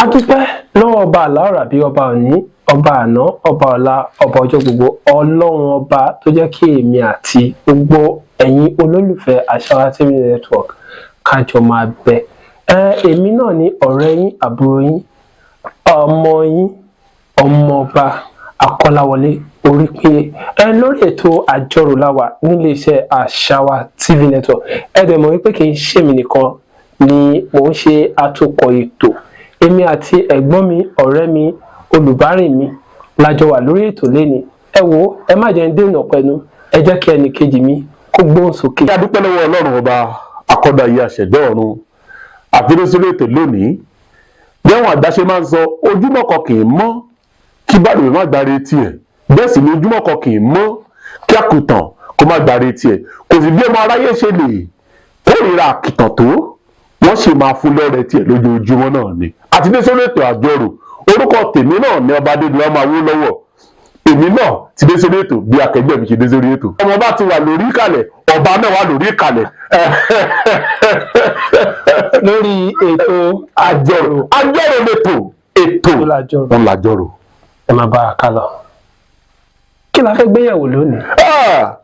A dúpẹ́ lọ́wọ́ ọba aláwòrábí, ọba òní, ọba àná, ọba ọ̀la, ọba ọjọ́ gbogbo, Ọlọ́run ọba tó jẹ́ kí èmi àti gbogbo ẹ̀yin olólùfẹ́ Àṣàwà TV Network kájọ máa bẹ. Ẹ èmi náà ní ọ̀rẹ́ yín, àbúrò yín, ọmọ yín, ọmọọba Akọ́láwọlé Orípéye. Ẹ lórí ètò Àjọrò láwà níléeṣẹ́ Àṣàwà TV Network. Ẹ dẹ̀ mọ̀ wípé kì í ṣèmi nìkan ni mò ń ṣe atukọ̀ ètò. Èmi àti ẹ̀gbọ́n mi, ọ̀rẹ́ mi, olùbárìn mi lájọ wà lórí ètò léni. Ẹ wo, ẹ má jẹ́ ń dènà pẹ̀lú, ẹ jẹ́ kí ẹnì kejì mi kó gbóhùn sókè. A dúpẹ́ lọ́wọ́ Ọlọ́run ọba akọ́dá ayé, àṣẹ̀dá ọ̀run. Àfidésílẹ̀ ètò lónìí. Bí àwọn àgbà ṣe máa ń sọ, ojúmọ́ kan kì í mọ́ kí bàdùn má gbáre tiẹ̀, bẹ́ẹ̀ sì ni ojúmọ́ kan kì í mọ́ kí àkùtàn kó má gbáre tiẹ̀. Kò sì bí ọmọ aráyé ṣe lè kórìíra àkìtàn tó, wọ́n sì máa fún lọ́rẹ̀ tiẹ̀ lójoojúmọ́ náà ni. Àti dé sórí ètò Àjọrò. Orúkọ tèmi náà ní ọba Adédọ̀lá ọmọ Awólọ́wọ̀. Èmi náà ti dé sórí ètò bí akẹgbẹ́ mi ṣe dé sórí ètò. Ọmọ bá ti wà lórí ìkàlẹ̀, ọba náà wà lórí ìkàlẹ̀. Lórí ètò Àjọrò, Àjọrò lètò, ètò tó lájọrò. Ń làjọrò. Ẹ máa bá a ká lọ. Kí la fẹ́ gbéyẹ̀wò lónìí? Ah,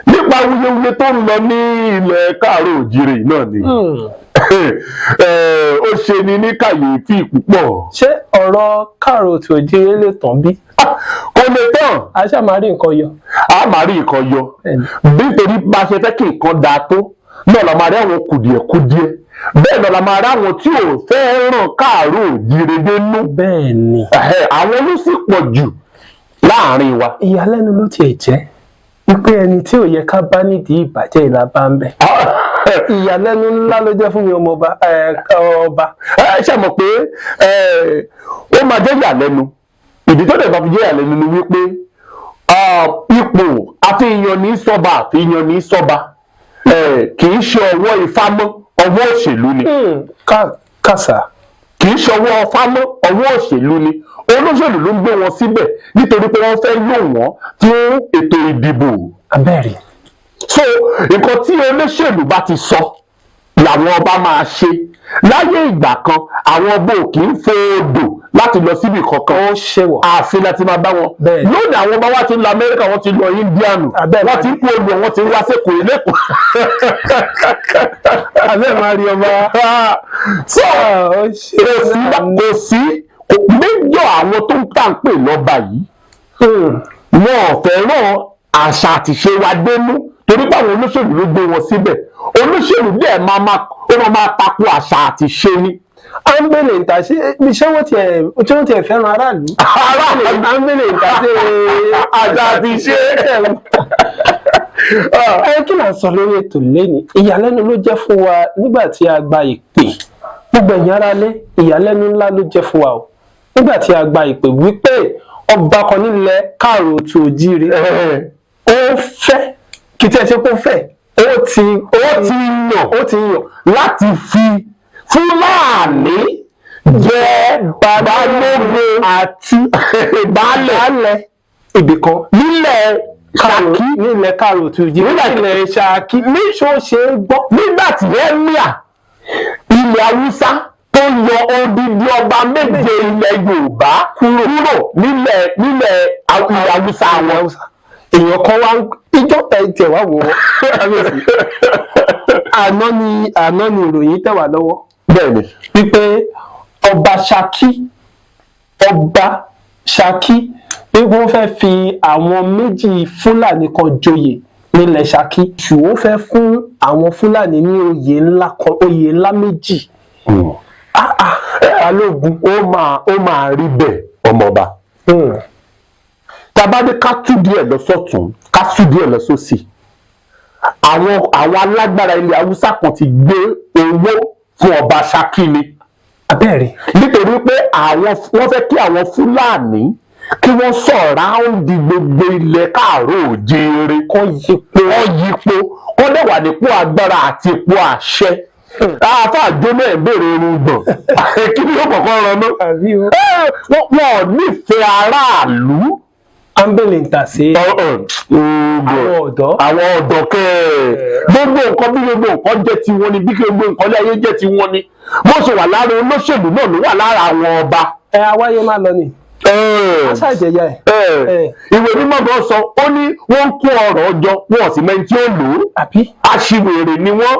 nípa awuyewuye tó ń lọ ní ilẹ̀ káàárọ̀ òjìrè náà ni. Ó ṣe ni ní kàyéfì púpọ̀. Ṣé ọ̀rọ̀ káàró tí òjìrè lè tán bí? Ah, kò lè tán. A ṣáà máa rí nǹkan yọ. A máa rí nǹkan yọ, nítorí bá a ṣe fẹ́ kí nǹkan dáa tó náà la máa rí àwọn kùdìẹ̀kudiẹ, bẹ́ẹ̀ náà la máa rí àwọn tí ò fẹ́ ràn káàárọ̀ òjìrè dénú. Bẹ́ẹ̀ ni. Ẹ̀hẹ́, àwọn ló sì pọ̀ jù láàrin wa. Ìyàlẹ́nu ló tiẹ̀ jẹ́ wípé ẹni tí ò yẹ ká bá nídìí ìbàjẹ́ ìlà bá ń bẹ̀. Ìyàlẹ́nu ńlá ló jẹ́ fún mi, ọmọọba, ọba. Ẹ ṣe mọ̀ pé ó máa jẹ́ ìyàlẹ́nu. Ìdí tó dẹ̀ bá fi jẹ́ ìyàlẹ́nu ni wípé ipò àfihàn ní sọ́ba, àfihàn ní sọ́ba, kì í ṣe ọwọ́ Ifá mọ́, ọwọ́ òṣèlú ni. Kàṣà. Kì í ṣe ọwọ́ Ifá mọ́, ọwọ́ òṣèlú ni. Olóṣèlú ló ń gbé wọn síbẹ̀ nítorí pé wọ́n fẹ́ lò wọ́n fún ètò ìdìbò. Abẹ́rẹ́. So nǹkan tí olóṣèlú bá ti sọ làwọn ọba máa ṣe. Láyé ìgbà kan, àwọn ọba ò kì í fo odò láti lọ síbi kankan. Ó ṣèwọ̀. Ààfin láti máa bá wọn. Lónìí, àwọn ọba wa ti ń lọ Amẹ́ríkà, wọ́n ti lọ Indianu, wọ́n ti ń kú olú, wọ́n ti ń wá sẹ́kọ̀ọ́ lẹ́kọ̀ọ́. Abẹ́ẹ̀ máa rí ọba. So Ó ṣe. kò sí méjọ àwọn tó ń tà ń pè lọ́ba yìí, wọn ò fẹ́ràn àṣà àtìṣe wa dénú, torí pé àwọn olóṣèlú ló gbé wọn síbẹ̀. Olóṣèlú dẹ̀ máa ó máa tako àṣà àtìṣe ni. À ń bèlè ìta ṣé ṣé wọ́n tiẹ̀ fẹ́ràn aráàlú? Aráàlú. À ń bèlè ìta ṣe àṣà àtìṣe. Ẹ kí là ń sọ lórí ètò lẹ́ni? Ìyàlẹ́nu ló jẹ́ fún wa nígbà tí a gba ìpè. Gbogbo ẹ̀yin aráalé, ìyàlẹ́nu ńlá ló jẹ́ fún wa o nígbà tí a gba ìpè wípé ọba kan nílẹ̀ káàró tó jíire, ó fẹ́, kì í tiẹ̀ ṣe kó fẹ́, ó ti ó ti yàn ó ti yàn láti fi Fúlàní jẹ balógun àti baálẹ̀ baálẹ̀ ibì kan nílẹ̀ Ṣakí. Nílẹ̀ káàró tó jíire, nílẹ̀ Ṣakí ní. Ṣó ṣe é gbọ́? Nígbà tí emir ilẹ̀ Haúsá tó yọ odidi ọba méje ilẹ̀ Yorùbá kúrò nílẹ̀ ilẹ̀ Haúsá wọn. Èèyàn kan wá ìjọ ẹ tiẹ̀ wá wò ó, kábíyèsí. Àná ni ìròyìn tẹ̀ wá lọ́wọ́ wípé ọba Ṣakí, ọba Ṣakí, wípé wọ́n fẹ́ fi àwọn méjì Fúlàní kan joyè nílẹ̀ Ṣakí, ṣùgbọ́n ó fẹ́ fún àwọn Fúlàní ní oyè ńlá kan, oyè ńlá méjì. Ah ah, balógun. Ó máa rí bẹ́ẹ̀, ọmọọba. Tá a bá ní ká tú díẹ̀ lọ sọ́tún, ká tú díẹ̀ lọ sósì, àwọn alágbára ilẹ̀ Haúsá kan ti gbé owó fún ọba Ṣakí ni. Abẹ́rẹ́. Nítorí pé àwọn wọ́n fẹ́ kí àwọn Fúlàní kí wọ́n surround gbogbo ilẹ̀ káàárọ̀ òjíire, Kọ́ yípo. Kọ́ yípo, kọ́ dẹ̀ wà nípò agbára àti ipò àṣẹ. Àáfàá jóná ẹ̀ ń béèrè irun gbọ̀n, kí ni yóò kọ́kọ́ ran náà? Àbí o. Wọ́n ò nífẹ̀ẹ́ aráàlú. Ambele ń tà sí àwọn ọ̀dọ́. Àwọn ọ̀dọ́ kẹ́ ẹ̀, gbogbo nǹkan, bí gbogbo nǹkan jẹ́ tiwọn ni, bí gbogbo nǹkan lé ayé jẹ́ tiwọn ni. Bó ṣe wà lára olóṣèlú náà ló wà lára àwọn ọba. Ẹ awáyé má lọ ni. Aṣáàjẹyà ẹ. Ìwé mímọ́ gan sọ, ó ní wọ́n ń kó ọrọ̀ jọ, wọn ò sì mẹ́ni tí ó lò ó. Àbí? Aṣiwèrè ni wọ́n.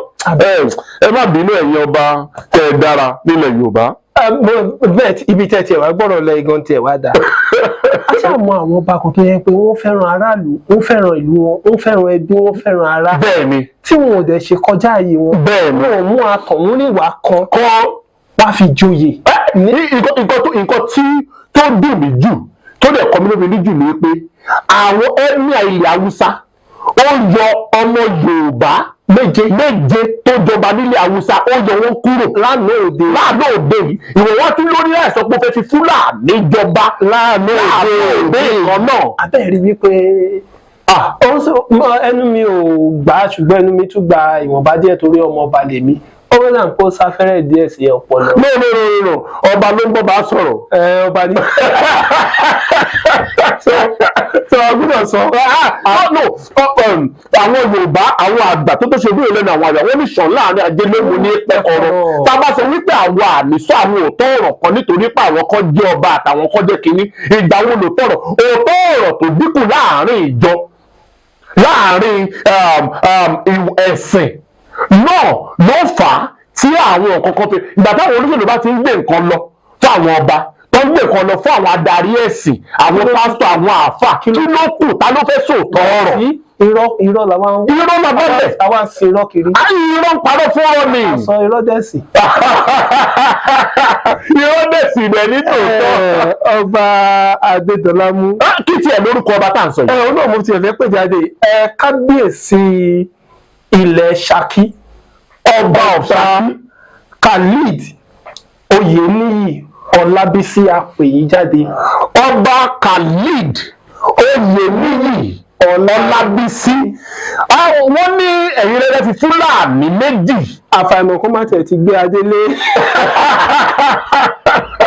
Ẹ má bínú, ẹ̀yin ọba tẹ́ ẹ dára nílẹ̀ Yorùbá. Bẹ́ẹ̀, ibi tẹ́ tiẹ̀ wá gbọ́dọ̀ lọ igan tiẹ̀ wá dáa. A ṣáà mọ àwọn ọba kan tó yẹ pé wọ́n fẹ́ràn aráàlú, wọ́n fẹ́ràn ìlú wọn, wọ́n fẹ́ràn ẹbí, wọ́n fẹ́ràn ará, tí wọn ò dẹ̀ ṣe kọjá ààyè wọn. Wọn ò mú àtọ̀húnrìnwá kan kọ́ wá fi joyè. Ní nǹkan tí tó dùn mí jù, tó dẹ̀ kọ́ mi lómi ní jù, ni pé àwọn emir ilẹ̀ Haúsá, ó yọ ọmọ Yorùbá méje méje tó jọba nílẹ̀ Haúsá, ó yọ wọn kúrò lánàá òde. Láàánú òde yìí, ìwọ̀n wá tún lórí àìsàn pé ó fẹ́ fi Fúlàní jọba Láàánú láàánú òde kan náà. Abẹ́rẹ́ wípé ó sọ ẹnu mi ò gbà á, ṣùgbọ́n ẹnu mi tún gba ìwọ̀nba díẹ̀ torí ọmọ ọba lèmi. Ó wọ́n náà kó sáfẹ́rẹ́ díẹ̀ sí ọpọlọ. No, no, no, no, no, ọba ló ń bọ́ bá sọ̀rọ̀. Ẹ ọba ní. Sọ gbọ́dọ̀ sọ. No, àwọn Yorùbá, àwọn àgbà tó ṣe bí ìlẹ́nu àwọn àgbà, wọ́n ní sàn láàrin ajé lóhun ní pẹ́kọ̀rọ̀. Tá a bá sọ wípé àwọn àmì sọ àwọn òótọ́ ọ̀rọ̀ kan nítorí pé àwọn kan jẹ́ ọba àtàwọn kan jẹ́ kínní, ìgbà wo lòótọ́ ọ̀rọ̀, òótọ́ ọ̀rọ̀ tó dínkù láàrin ìjọ, láàrin ẹ̀sìn náà ló fà á tí àwọn nǹkan kan fi ìgbà táwọn olóṣèlú bá ti ń gbé nǹkan lọ fún àwọn ọba, tó ń gbé nǹkan lọ fún àwọn adarí ẹ̀sìn, àwọn pásítọ̀, àwọn àáfà, kí ló kù? Ta ló fẹ́ sòótọ́ ọ̀rọ̀? Sí irọ́, irọ́ làwọn ń Irọ́ la bá bẹ̀. Àwa ń sin irọ́ kiri. Á, irọ́ ń parọ́ fún ọ ni. A sọ irọ́ dẹ̀sì. Irọ́ dẹ̀ sì rẹ̀ ní tòótọ́. Ọba Adédọlámú. Ah, kí tiẹ̀ lórúkọ ọba tá à ń sọ Ẹ yìí? òun náà mo tiẹ̀ fẹ́ pè jáde, ẹ kábíyèsí ilẹ̀ Ṣakí, Ọba of Ṣakí. Khalid Oyèníyì Ọlábísí Apèyíjáde. Ọba Khalid Oyèníyì Ọlábísí. Ah, wọ́n ní ẹ̀yin rẹ̀ fi Fúlàní méjì. Àfàìmọ̀ kó má tiẹ̀ ti gbé adé lé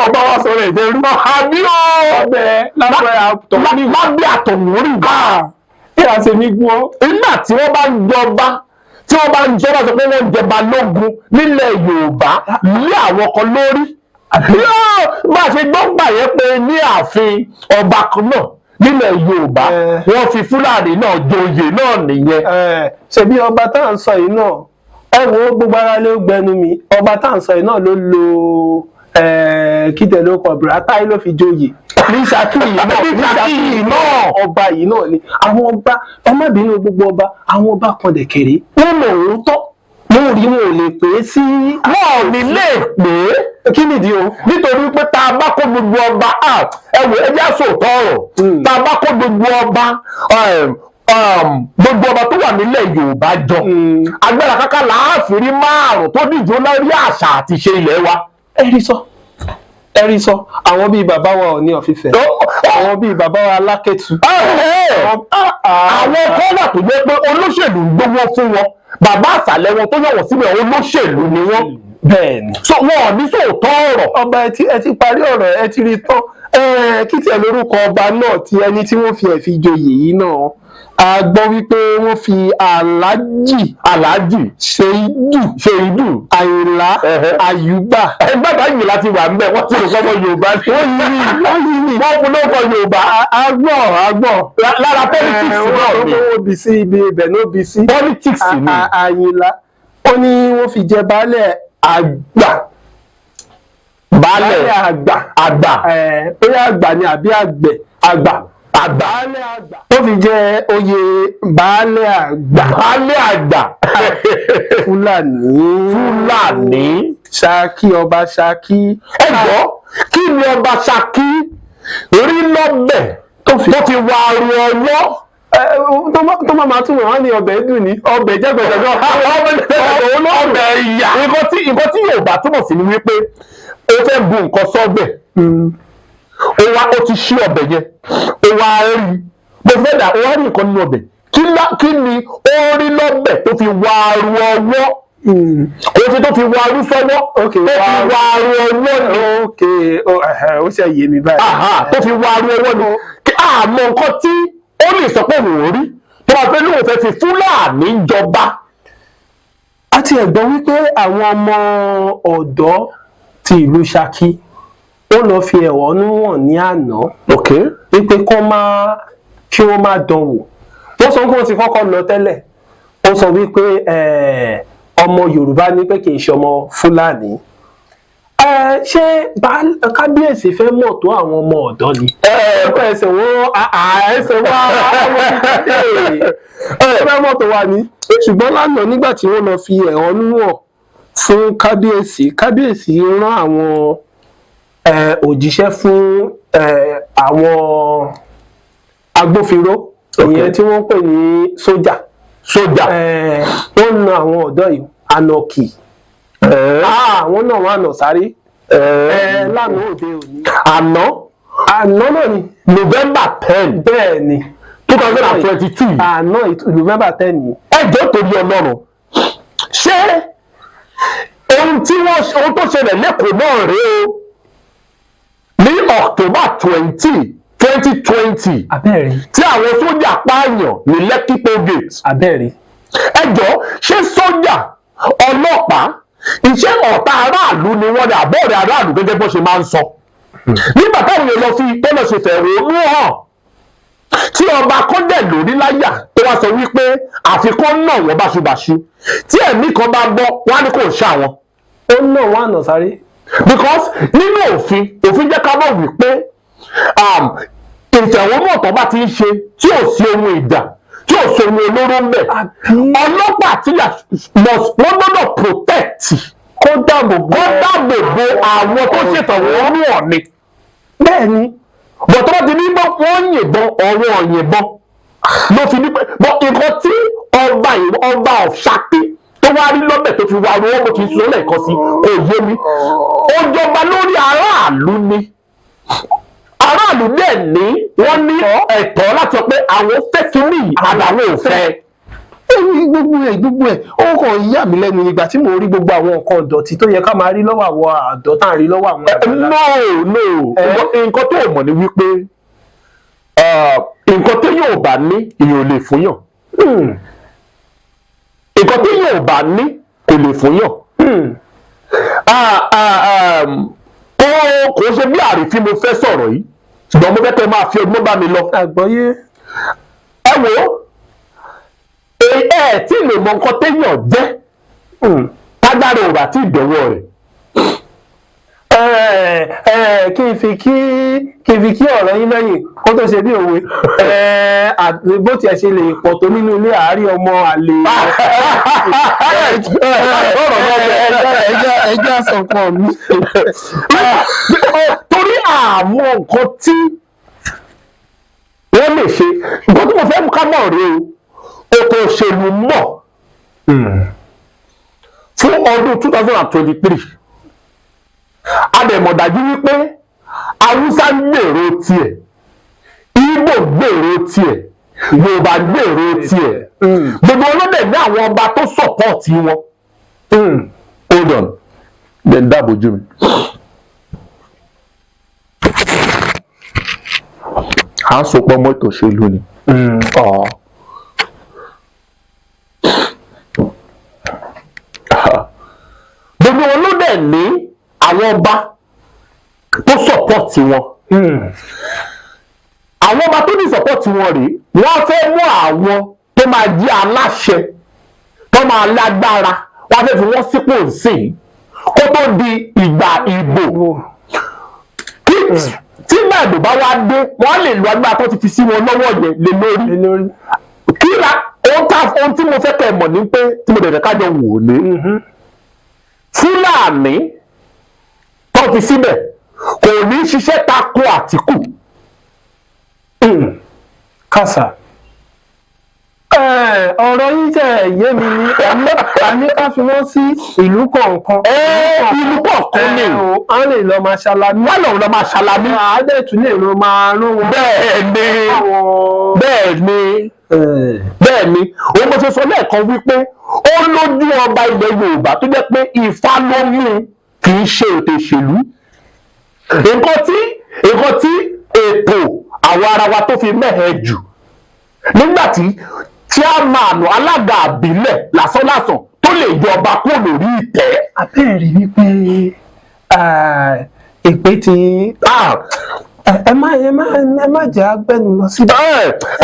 Ọba wa sọ̀rọ̀ ẹ̀jẹ̀ rú. Àbí o. Ọbẹ̀ lábẹ́ àtọ̀ Lábẹ́ àtọ̀húnrìnwá. Kí a ṣe ní gbọ́. Nígbà tí wọ́n bá ń jọba, tí wọ́n bá ń jọba, sọ pé wọ́n ń jọba lógun nílẹ̀ Yorùbá lé àwọn kan lórí. Yóò bá a ṣe gbọ́ gbà yẹn pé ní ààfin ọba kan náà nílẹ̀ Yorùbá, wọ́n fi Fúlàní náà joyè náà nìyẹn. Ṣebí ọba tá à ń sọ yìí náà, ẹ wo gbogbo ara ló gbẹnu mi, ọba tá à ń sọ yìí náà ló lo kíndẹ̀ ló kọ Buratai ló fi joyè ní Ṣakí yìí náà. Ní Ṣakí yìí náà. Ọba yìí náà ni àwọn ọba. Ẹ má bínú, gbogbo ọba, àwọn ọba kan dẹ̀kẹ̀rẹ́, wọ́n mọ̀ òun tọ́, mo rí wọn ò lè pè é sí. Wọn ò ní lè pè é. Kí nìdí o? Nítorí pé tá a bá kó gbogbo ọba, ẹ wò, ẹ jẹ́ àsòótọ́ ọ̀rọ̀, tá a bá kó gbogbo ọba, gbogbo ọba tó wà nílẹ̀ Yorùbá jọ, agbára káká láàfin rí márùn tó díje lórí àṣà àti ìṣe ilẹ̀ wa. Ẹ rí sọ, ẹ rí sọ. Àwọn bíi bàbá wa Ọọ̀ni of Ifẹ̀, àwọn bíi bàbá wa Alákẹ́tù. Àwọn kan wà tó jẹ́ pé olóṣèlú ń gbówó fún wọn, bàbá àṣàlẹ̀ wọn tó yàn wọ́n síbẹ̀, olóṣèlú ni wọ́n. So wọn ò ní sòótọ́ ọ̀rọ̀. Ọba, ẹ ti parí ọ̀rọ̀, ẹ ti rí tán. Kí tiẹ̀ lórúkọ ọba náà tí ẹni tí wọ́n fi ẹ̀ fi joyè yìí náà? A gbọ́ wípé wọ́n fi Aláàjì Aláàjì Ṣèyídù Ṣèyídù Àyìnlá Àyùbá. Ẹgbẹ́ báyìí láti wà ńbẹ̀, wọ́n ti rò sọ́mọ Yorùbá ni. Wọ́n yí, wọ́n yí ni. Wọ́n fún lórúkọ Yorùbá. Agbọ́, agbọ́. Lára politics náà ni. Wọ́n bí sí ibi ibẹ̀ ló bí sí. Politics ni. Àyìnlá, ó ní wọ́n fi jẹ baálẹ̀ àgbà. Baálẹ̀ àgbà. Àgbà. Bóyá àgbà ni àbí àgbẹ̀ àgbà. Àgbà. Baálẹ̀ àgbà. Ó fi jẹ oyè baálẹ̀ àgbà. Baálẹ̀ àgbà. Fúlàní. Fúlàní. Ṣakí, ọba Ṣakí. Ẹ gbọ́, kí ni ọba Ṣakí rí lọ́bẹ̀ tó fi wá aru ọwọ́? Tó máa túmọ̀ wọ́n ní ọbẹ̀ dùn ní ọbẹ̀ jẹ́gbẹ̀jẹ̀gbẹ̀. Ọbẹ̀ ìyà. Nǹkan tí Yorùbá túmọ̀ sí ni wípé o fẹ́ bu nǹkan sọ́bẹ̀, ó wá, ó ti ṣí ọbẹ̀ yẹn, ó wá rí bó fẹ́ dà, ó wá rí nǹkan nínú ọbẹ̀. Kí ni ó rí lọ́bẹ̀ tó fi wá aru ọwọ́? Kò sí tó fi wá aru sọ́wọ́, tó fi wá aru ọwọ́ ni. Ok, ó ṣe yé mi báyìí. Tó fi wá aru ọwọ́ ni. Àmọ́ nǹkan tí ó lè sọ pé òun ò rí tó máa fẹ́ lóun fẹ́ fi Fúlàní jọba. A ti ẹ̀ gbọ́ wípé àwọn ọmọ ọ̀dọ́ ti ìlú Ṣakí, wọ́n lọ fi ẹ̀hónú hàn ní àná wípé kó má kí wọ́n má dánwò. Wọ́n sọ pé wọ́n ti kọ́kọ́ lọ tẹ́lẹ̀. Wọ́n sọ wípé ọmọ Yorùbá ní pé kì í ṣe ọmọ Fúlàní. Ṣé kábíyèsí fẹ́ mọ̀ tó àwọn ọmọ ọ̀dọ́ ni? Ẹ̀kọ́ ẹsẹ̀ wọn, ẹsẹ̀ wọn àwọn fẹ́ mọ̀ tó wà ní. Ṣùgbọ́n lánàá, nígbà tí wọ́n lọ fi ẹ̀hónú hàn fún kábíyèsí, kábíyèsí rán àwọn òjíṣẹ́ fún àwọn agbófinró, ìyẹn tí wọ́n pè ní sójà. Sójà. Wọ́n na àwọn ọ̀dọ́ yìí ànàkì. Àwọn náà wọ́n ànà sáré lánàá òde òní. Àná? Àná náà ni. November 10, Bẹ́ẹ̀ ni. 2022 yìí. Àná, November 10 yìí. Ẹ jọ̀ọ́, torí Ọlọ́run, ṣé ohun tí wọ́n ohun tó ṣẹlẹ̀ lẹ́kọ̀ọ́ náà rèé o ní October 20, 2020, Abẹ́rẹ́. tí àwọn sójà pààyàn ní Lekki toll gate? Abẹ́rẹ́. Ẹ jọ̀ọ́, ṣé sójà, ọlọ́pàá, iṣẹ́ ọ̀tá aráàlú ni wọ́n ní àbọ̀rẹ̀ aráàlú gẹ́gẹ́ bó ṣe máa ń sọ nígbà táwọn èèyàn lọ fi tó lọ ṣe fẹ̀hónú hàn, tí ọba kọ́dẹ̀ lórí láyà tó wá sọ wípé àfikún náà wọ́n báṣubàṣu, tí ẹ̀mí kan bá gbọ́, wọ́n á ní kò ṣá wọn? Ó náà wọ́n ànà sáré. Because nínú òfin, òfin jẹ́ ká mọ̀ wípé ìfẹ̀hónúhàn tó bá ti ń ṣe tí ò sí ohun ìjà, tí ò sí ohun olóró ń bẹ̀, ọlọ́pàá àti must, wọ́n gbọ́dọ̀ protect, Kó dáàbò bò. Kó dáàbò bo àwọn tó ṣèfẹ̀hónúhàn ni. Bẹ́ẹ̀ ni. Bọ̀ tó bá ti ní bọ́ wọ́n yìnbọn, ọwọ́ yìnbọn ló fi ní pé bọ́ nǹkan tí ọba ọba of Ṣakí tó wá rí lọ́bẹ̀ tó fi wá owó bó ti sọ lẹ́ẹ̀kan sí kò yé mi. Ó jọba lórí aráàlú ni, aráàlú dẹ̀ ní wọ́n ní ẹ̀tọ́ láti sọ pé àwọn fẹ́ kínní yìí àbàwọn ò fẹ́. Èmi gbogbo ẹ̀ ó kàn yà mí lẹ́nu nígbà tí mo rí gbogbo àwọn nǹkan ìdọ̀tí tó yẹ ká máa rí lọ́wọ́ àwọn àdọ́ tá à ń rí lọ́wọ́ àwọn àgbàlagbà. No, nǹkan tó mọ̀ ni wípé nǹkan tó yóò bá ní, èèyàn ò lè fún yàn. Nǹkan tó yóò bá ní kò lè fún yàn. Kò ṣe bí àrífín mo fẹ́ sọ̀rọ̀ yìí, ṣùgbọ́n mo fẹ́ kẹ́ máa fi ọgbọ́n bá mi lọ. Àgbọ́yé. Ẹ wò ó, ẹ tí lè mọ nǹkan téèyàn jẹ́ tágbára ò bá tí ì dọ̀wọ́ rẹ̀. Ẹ, ẹ, kí n fi kí ọ̀rọ̀ yín lẹ́yìn kó tó ṣe bí òwe. Bó tiẹ̀ ṣe lè pọ̀ tó nínú ilé, àárí ọmọ àlè. Ọ̀rọ̀ náà bẹ̀. Ẹjẹ́ àsọ̀kan mi. Torí àmọ́ nǹkan tí wọ́n lè ṣe, nǹkan tí mo fẹ́ ká mọ̀ rèé o, ètò òṣèlú ń bọ̀ fún ọdún 2023. A dẹ̀ mọ̀ dájú wípé Haúsá ń gbèrò tiẹ̀, Ìgbò gbèrò tiẹ̀, Yorùbá gbèrò tiẹ̀, gbogbo ọlọ́dẹ̀ ní àwọn ọba tó support wọn. Hold on, then dáàbò ojú mi. À ń sopọ̀ mọ́ ètò òṣèlú ni. Ọ̀. Gbogbo wọn ló dẹ̀ ní àwọn ọba tó support wọn. Àwọn ọba tó ní support wọn rèé, wọ́n fẹ́ mú àwọn tó máa jẹ́ aláṣẹ, tó máa lágbára, wọ́n fẹ́ fi wọ́n sípò sí kó tó di ìgbà ìbò. Kí tí ìgbà ìbò bá wá dé, wọ́n lè lo agbára tó ti fi sí wọn lọ́wọ́ yẹn lé lórí. Lórí. Kí ra ohun tá ohun tí mo fẹ́ kẹ́ ẹ mọ̀ ní pé tí mo dẹ̀dẹ̀ kájọ wò ní Fúlàní tó fi síbẹ̀ kò ní ṣiṣẹ́ tako Àtìkù. Kàṣà. Ọ̀rọ̀ yín tẹ̀ yé mi ni àní ká fi wọ́n sí ìlú kọ̀ọ̀kan. Ìlú kọ̀ọ̀kan ni. Á lè lọ máa ṣalamí. Wọ́n lọ́ọ́ lọ́ máa ṣalamí. Àádẹ́tún lè lọ máa rán wọn. Bẹ́ẹ̀ ni. Àwọn. Bẹ́ẹ̀ ni, bẹ́ẹ̀ ni. Òun mo ṣe sọ lẹ́ẹ̀kan wípé ó lójú ọba ilẹ̀ Yorùbá tó jẹ́ pé Ifá ló mú un, kì í ṣe ètò ìṣèlú. Nǹkan tí ètò Àwọn ara wa tó fi mẹ́hẹ̀ẹ́ jù nígbà tí chairman, alága àbílẹ̀ lásánlásán tó lè yọ ọba kúrò lórí ìtẹ́. Abẹ́rẹ́ wípé èpè ti ẹ má jẹ́ agbẹ́nu lọ sí.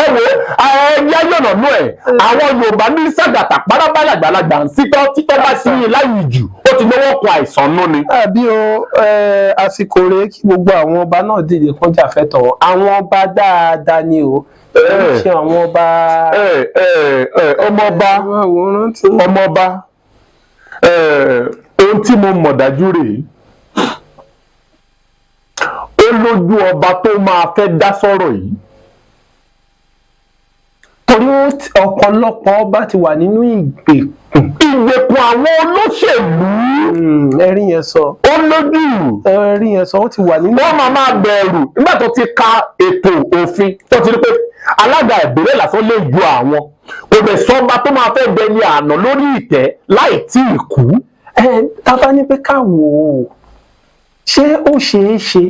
Ẹ wo, ẹ yá yọ̀nà nú ẹ̀. Àwọn Yorùbá ní sàgàtà párábàlà àgbàlagbà ń sítọ́ títọ́ bá sí i láyìí jù, ó ti lọ́wọ́ kan àìsàn nú ni. Àbí o, àsìkò rèé kí gbogbo àwọn ọba náà dìde kán jà fẹ́tọ̀ọ́ wọn. Àwọn ọba dáadáa ni o, ẹ ṣe àwọn ọba. Ẹ ẹ ẹ ọmọọba Àwòrán tí. Ọmọọba, ohun tí mo mọ̀ dájú rèé, ó lójú ọba tó máa fẹ́ dá sọ̀rọ̀ yìí. Torí ọ̀pọ̀lọpọ̀ ọba ti wà nínú ìgbèkùn. Ìgbèkùn àwọn olóṣèlú. Ẹ̀rí yẹn sọ. Ó lójú. Ẹ̀rí yẹn sọ, ó ti wà nínú. Wọ́n máa máa bẹ̀rù nígbà tó ti ka ètò òfin, tó ti rí pé alága ìbílẹ̀ lásán lè yọ àwọn, kò dẹ̀ sọ́ba tó máa fẹ́ dẹni àná lórí ìtẹ́ láì tí ì kú. Ẹ tá a bá ní pé ká wò ó, ṣé ó ṣeé ṣe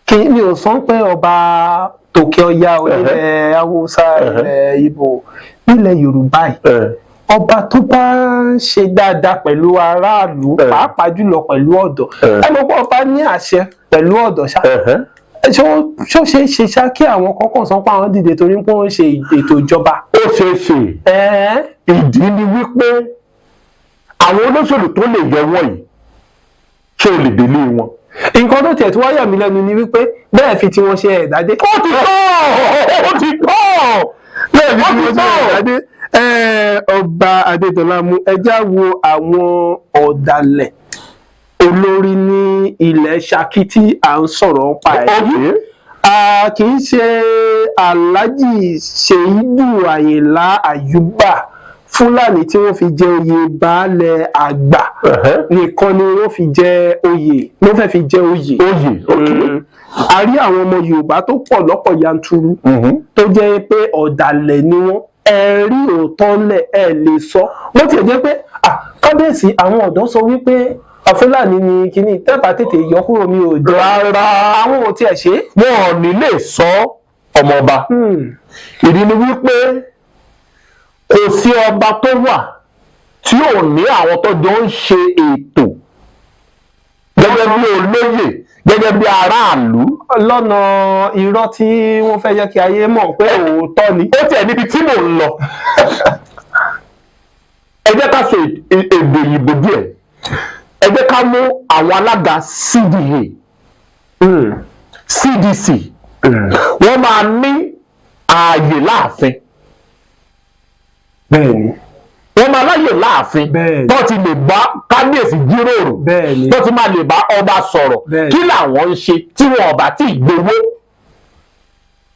kí mi ò sọ pé ọba tòkè ọya o, nílẹ̀ Haúsá, ilẹ̀ Ìgbò, nílẹ̀ Yorùbá yìí, ọba tó bá ń ṣe dáadáa pẹ̀lú aráàlú, pàápàá jùlọ pẹ̀lú ọ̀dọ́, ẹ mọ̀ pé ọba ní àṣẹ pẹ̀lú ọ̀dọ́ ṣá, ṣó ṣeé ṣe ṣá kí àwọn kọ́kọ́ sọ pé àwọn dìde torí pé wọ́n ń ṣe ètò ìjọba? Ó ṣeé ṣe. Ìdí ni wípé àwọn olóṣèlú tó lè yọ wọ́n yìí, ṣé o lè délé wọn? Nǹkan tó tiẹ̀ tí wá yà mí lẹ́nu ni wípé bẹ́ẹ̀ fi tí wọ́n ṣe ẹ̀dá dé. Ó ti tọ́, ó ti tọ́. Bẹ́ẹ̀ fi Ó tí ti wọ́n ṣe tọ́. ẹ̀dá dé. Ọba Adédọlámú, ẹjá wo àwọn ọ̀dàlẹ̀ olórí ní ilẹ̀ Ṣakí tí à ń sọ̀rọ̀ pa ẹ̀ yìí. Kì í ṣe Alhaji Ṣèyídù Àyìnlá Àyùbá Fúlàní tí wọ́n fi jẹ oyè baálẹ̀ àgbà nìkan ni wọ́n fi jẹ oyè, wọ́n fẹ́ fi jẹ oyè. Oyè, ok. A rí àwọn ọmọ Yorùbá tó pọ̀ lọ́pọ̀ yanturu tó jẹ́ pé ọ̀dàlẹ̀ ni wọ́n. Ẹ rí òótọ́ lẹ̀, ẹ lè sọ bó tiẹ̀ jẹ́ pé kábíyèsí, àwọn ọ̀dọ́ sọ wípé Fúlàní ni kíní tẹ́bà tètè yọ kúrò, mi ò jẹ́. Rárá. Àwọn ò tiẹ̀ ṣe é. Wọn ò ní lè sọ, ọmọọba. Ìdí ni wípé kò sí ọba tó wà tí ò ní àwọn tó jọ ń ṣe ètò gẹ́gẹ́ bí olóyè, gẹ́gẹ́ bí aráàlú. Lọ́nà irọ́ tí wọ́n fẹ́ jẹ́ kí ayé mọ̀ pé òótọ́ ni. Ó tiẹ̀ níbi tí mò ń lọ. Ẹ jẹ́ ká sọ èdè òyìnbó díẹ̀. Ẹ jẹ́ ká mú àwọn alága CDA, CDC, wọ́n máa ní ààyè láàfin. Wọ́n máa láyè láàfin tó ti lè bá kábíyèsí jíròrò, tó ti máa lè bá ọba sọ̀rọ̀. Kí làwọn ń ṣe tí wọn ọba tí ì gbowó?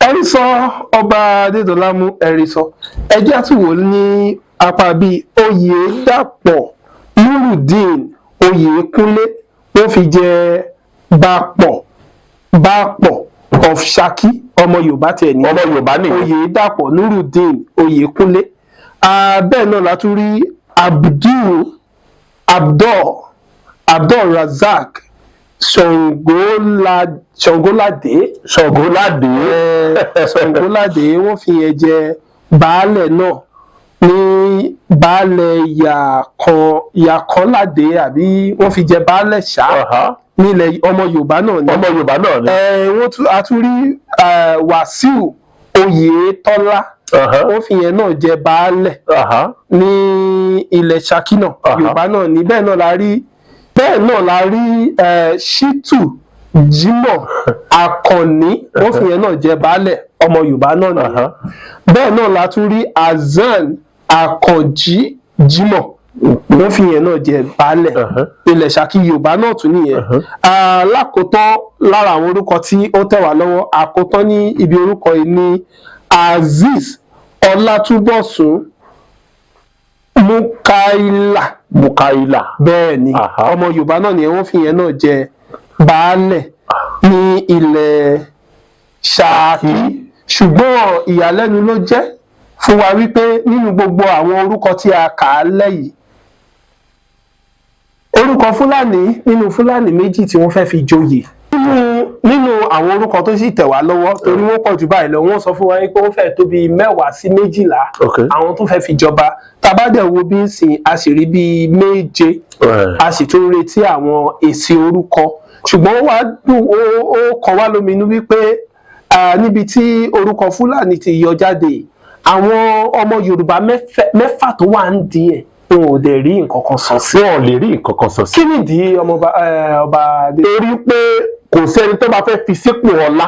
Ẹ̀rí sọ, ọba Adédọlámú, ẹ̀rí sọ. Ẹjẹ́ àtúwò ní apá bíi Oyèdàpọ̀ Nurudeen Oyèkúnlé, wọ́n fi jẹ Bápọ̀, Bápọ̀ of Ṣakí, ọmọ Yorùbá tiẹ̀ ní. Ọmọ Yorùbá nìyẹn. Oyèdàpọ̀ Nurudeen Oyèkúnlé. Bẹ́ẹ̀ náà la tún rí Abdul Razak Ṣàngóládé. Ṣàngóládé. Ṣàngóládé, wọ́n fi yẹn jẹ baálẹ̀ náà ní baálẹ̀ Yàkànládé, àbí wọ́n fi jẹ baálẹ̀ ṣá nílẹ̀ ọmọ Yorùbá náà ni. Ọmọ Yorùbá náà ni. Wọ́n tún a tún rí Wàsíù Oyètọ́lá, wọ́n fi yẹn náà jẹ baálẹ̀ ní ilẹ̀ Ṣakí náà. Yorùbá náà ní. Bẹ́ẹ̀ náà la rí Ṣítù Jimoh Akànní, wọ́n fi yẹn náà jẹ baálẹ̀, ọmọ Yorùbá náà nìyẹn. Bẹ́ẹ̀ náà la tún rí Hasan Akànjí Jimoh, wọ́n fi yẹn náà jẹ baálẹ̀ ilẹ̀ Ṣakí, Yorùbá náà tún nìyẹn. Lákòótán, lára àwọn orúkọ tí ó tẹ̀ wá lọ́wọ́, àkótán ní ibi orúkọ yìí ní Azeez Ọlátúbọ̀sún Mukaila. Mukaila. Bẹ́ẹ̀ ni. Ọmọ Yorùbá náà ni wọ́n fi yẹn náà jẹ baálẹ̀ ní ilẹ̀ Ṣakí. Ṣùgbọ́n ìyàlẹ́nu ló jẹ́ fún wa wípé nínú gbogbo àwọn orúkọ tí a kà á lẹ́yìn, orúkọ Fúlàní nínú Fúlàní méjì tí wọ́n fẹ́ fi joyè nínú Àwọn orúkọ tó sì tẹ̀ wá lọ́wọ́, torí wọ́n pọ̀ jù báyìí lọ, wọ́n sọ fún wa pé wọ́n fẹ́ tó bíi 10 sí 12 àwọn tó fẹ́ fi jọba. Tá a bá dẹ̀ wo bí ń sìn, a sì rí bíi méje, a sì tún retí àwọn èsì orúkọ. Ṣùgbọ́n ó wá dùn, ó kọ wá lóminú wípé níbi tí orúkọ Fúlàní ti yọ jáde, àwọn ọmọ Yorùbá mẹ́fà tó wà ń di ẹ̀, wọn ò dẹ̀ rí nǹkan kan sọ sí. Wọn ò lè rí nǹkan kan sọ sí. Kí nìdí, ọmọọba ọba Adé? Torí pé kò sẹ́ni tó máa fẹ́ fi sípò ọlá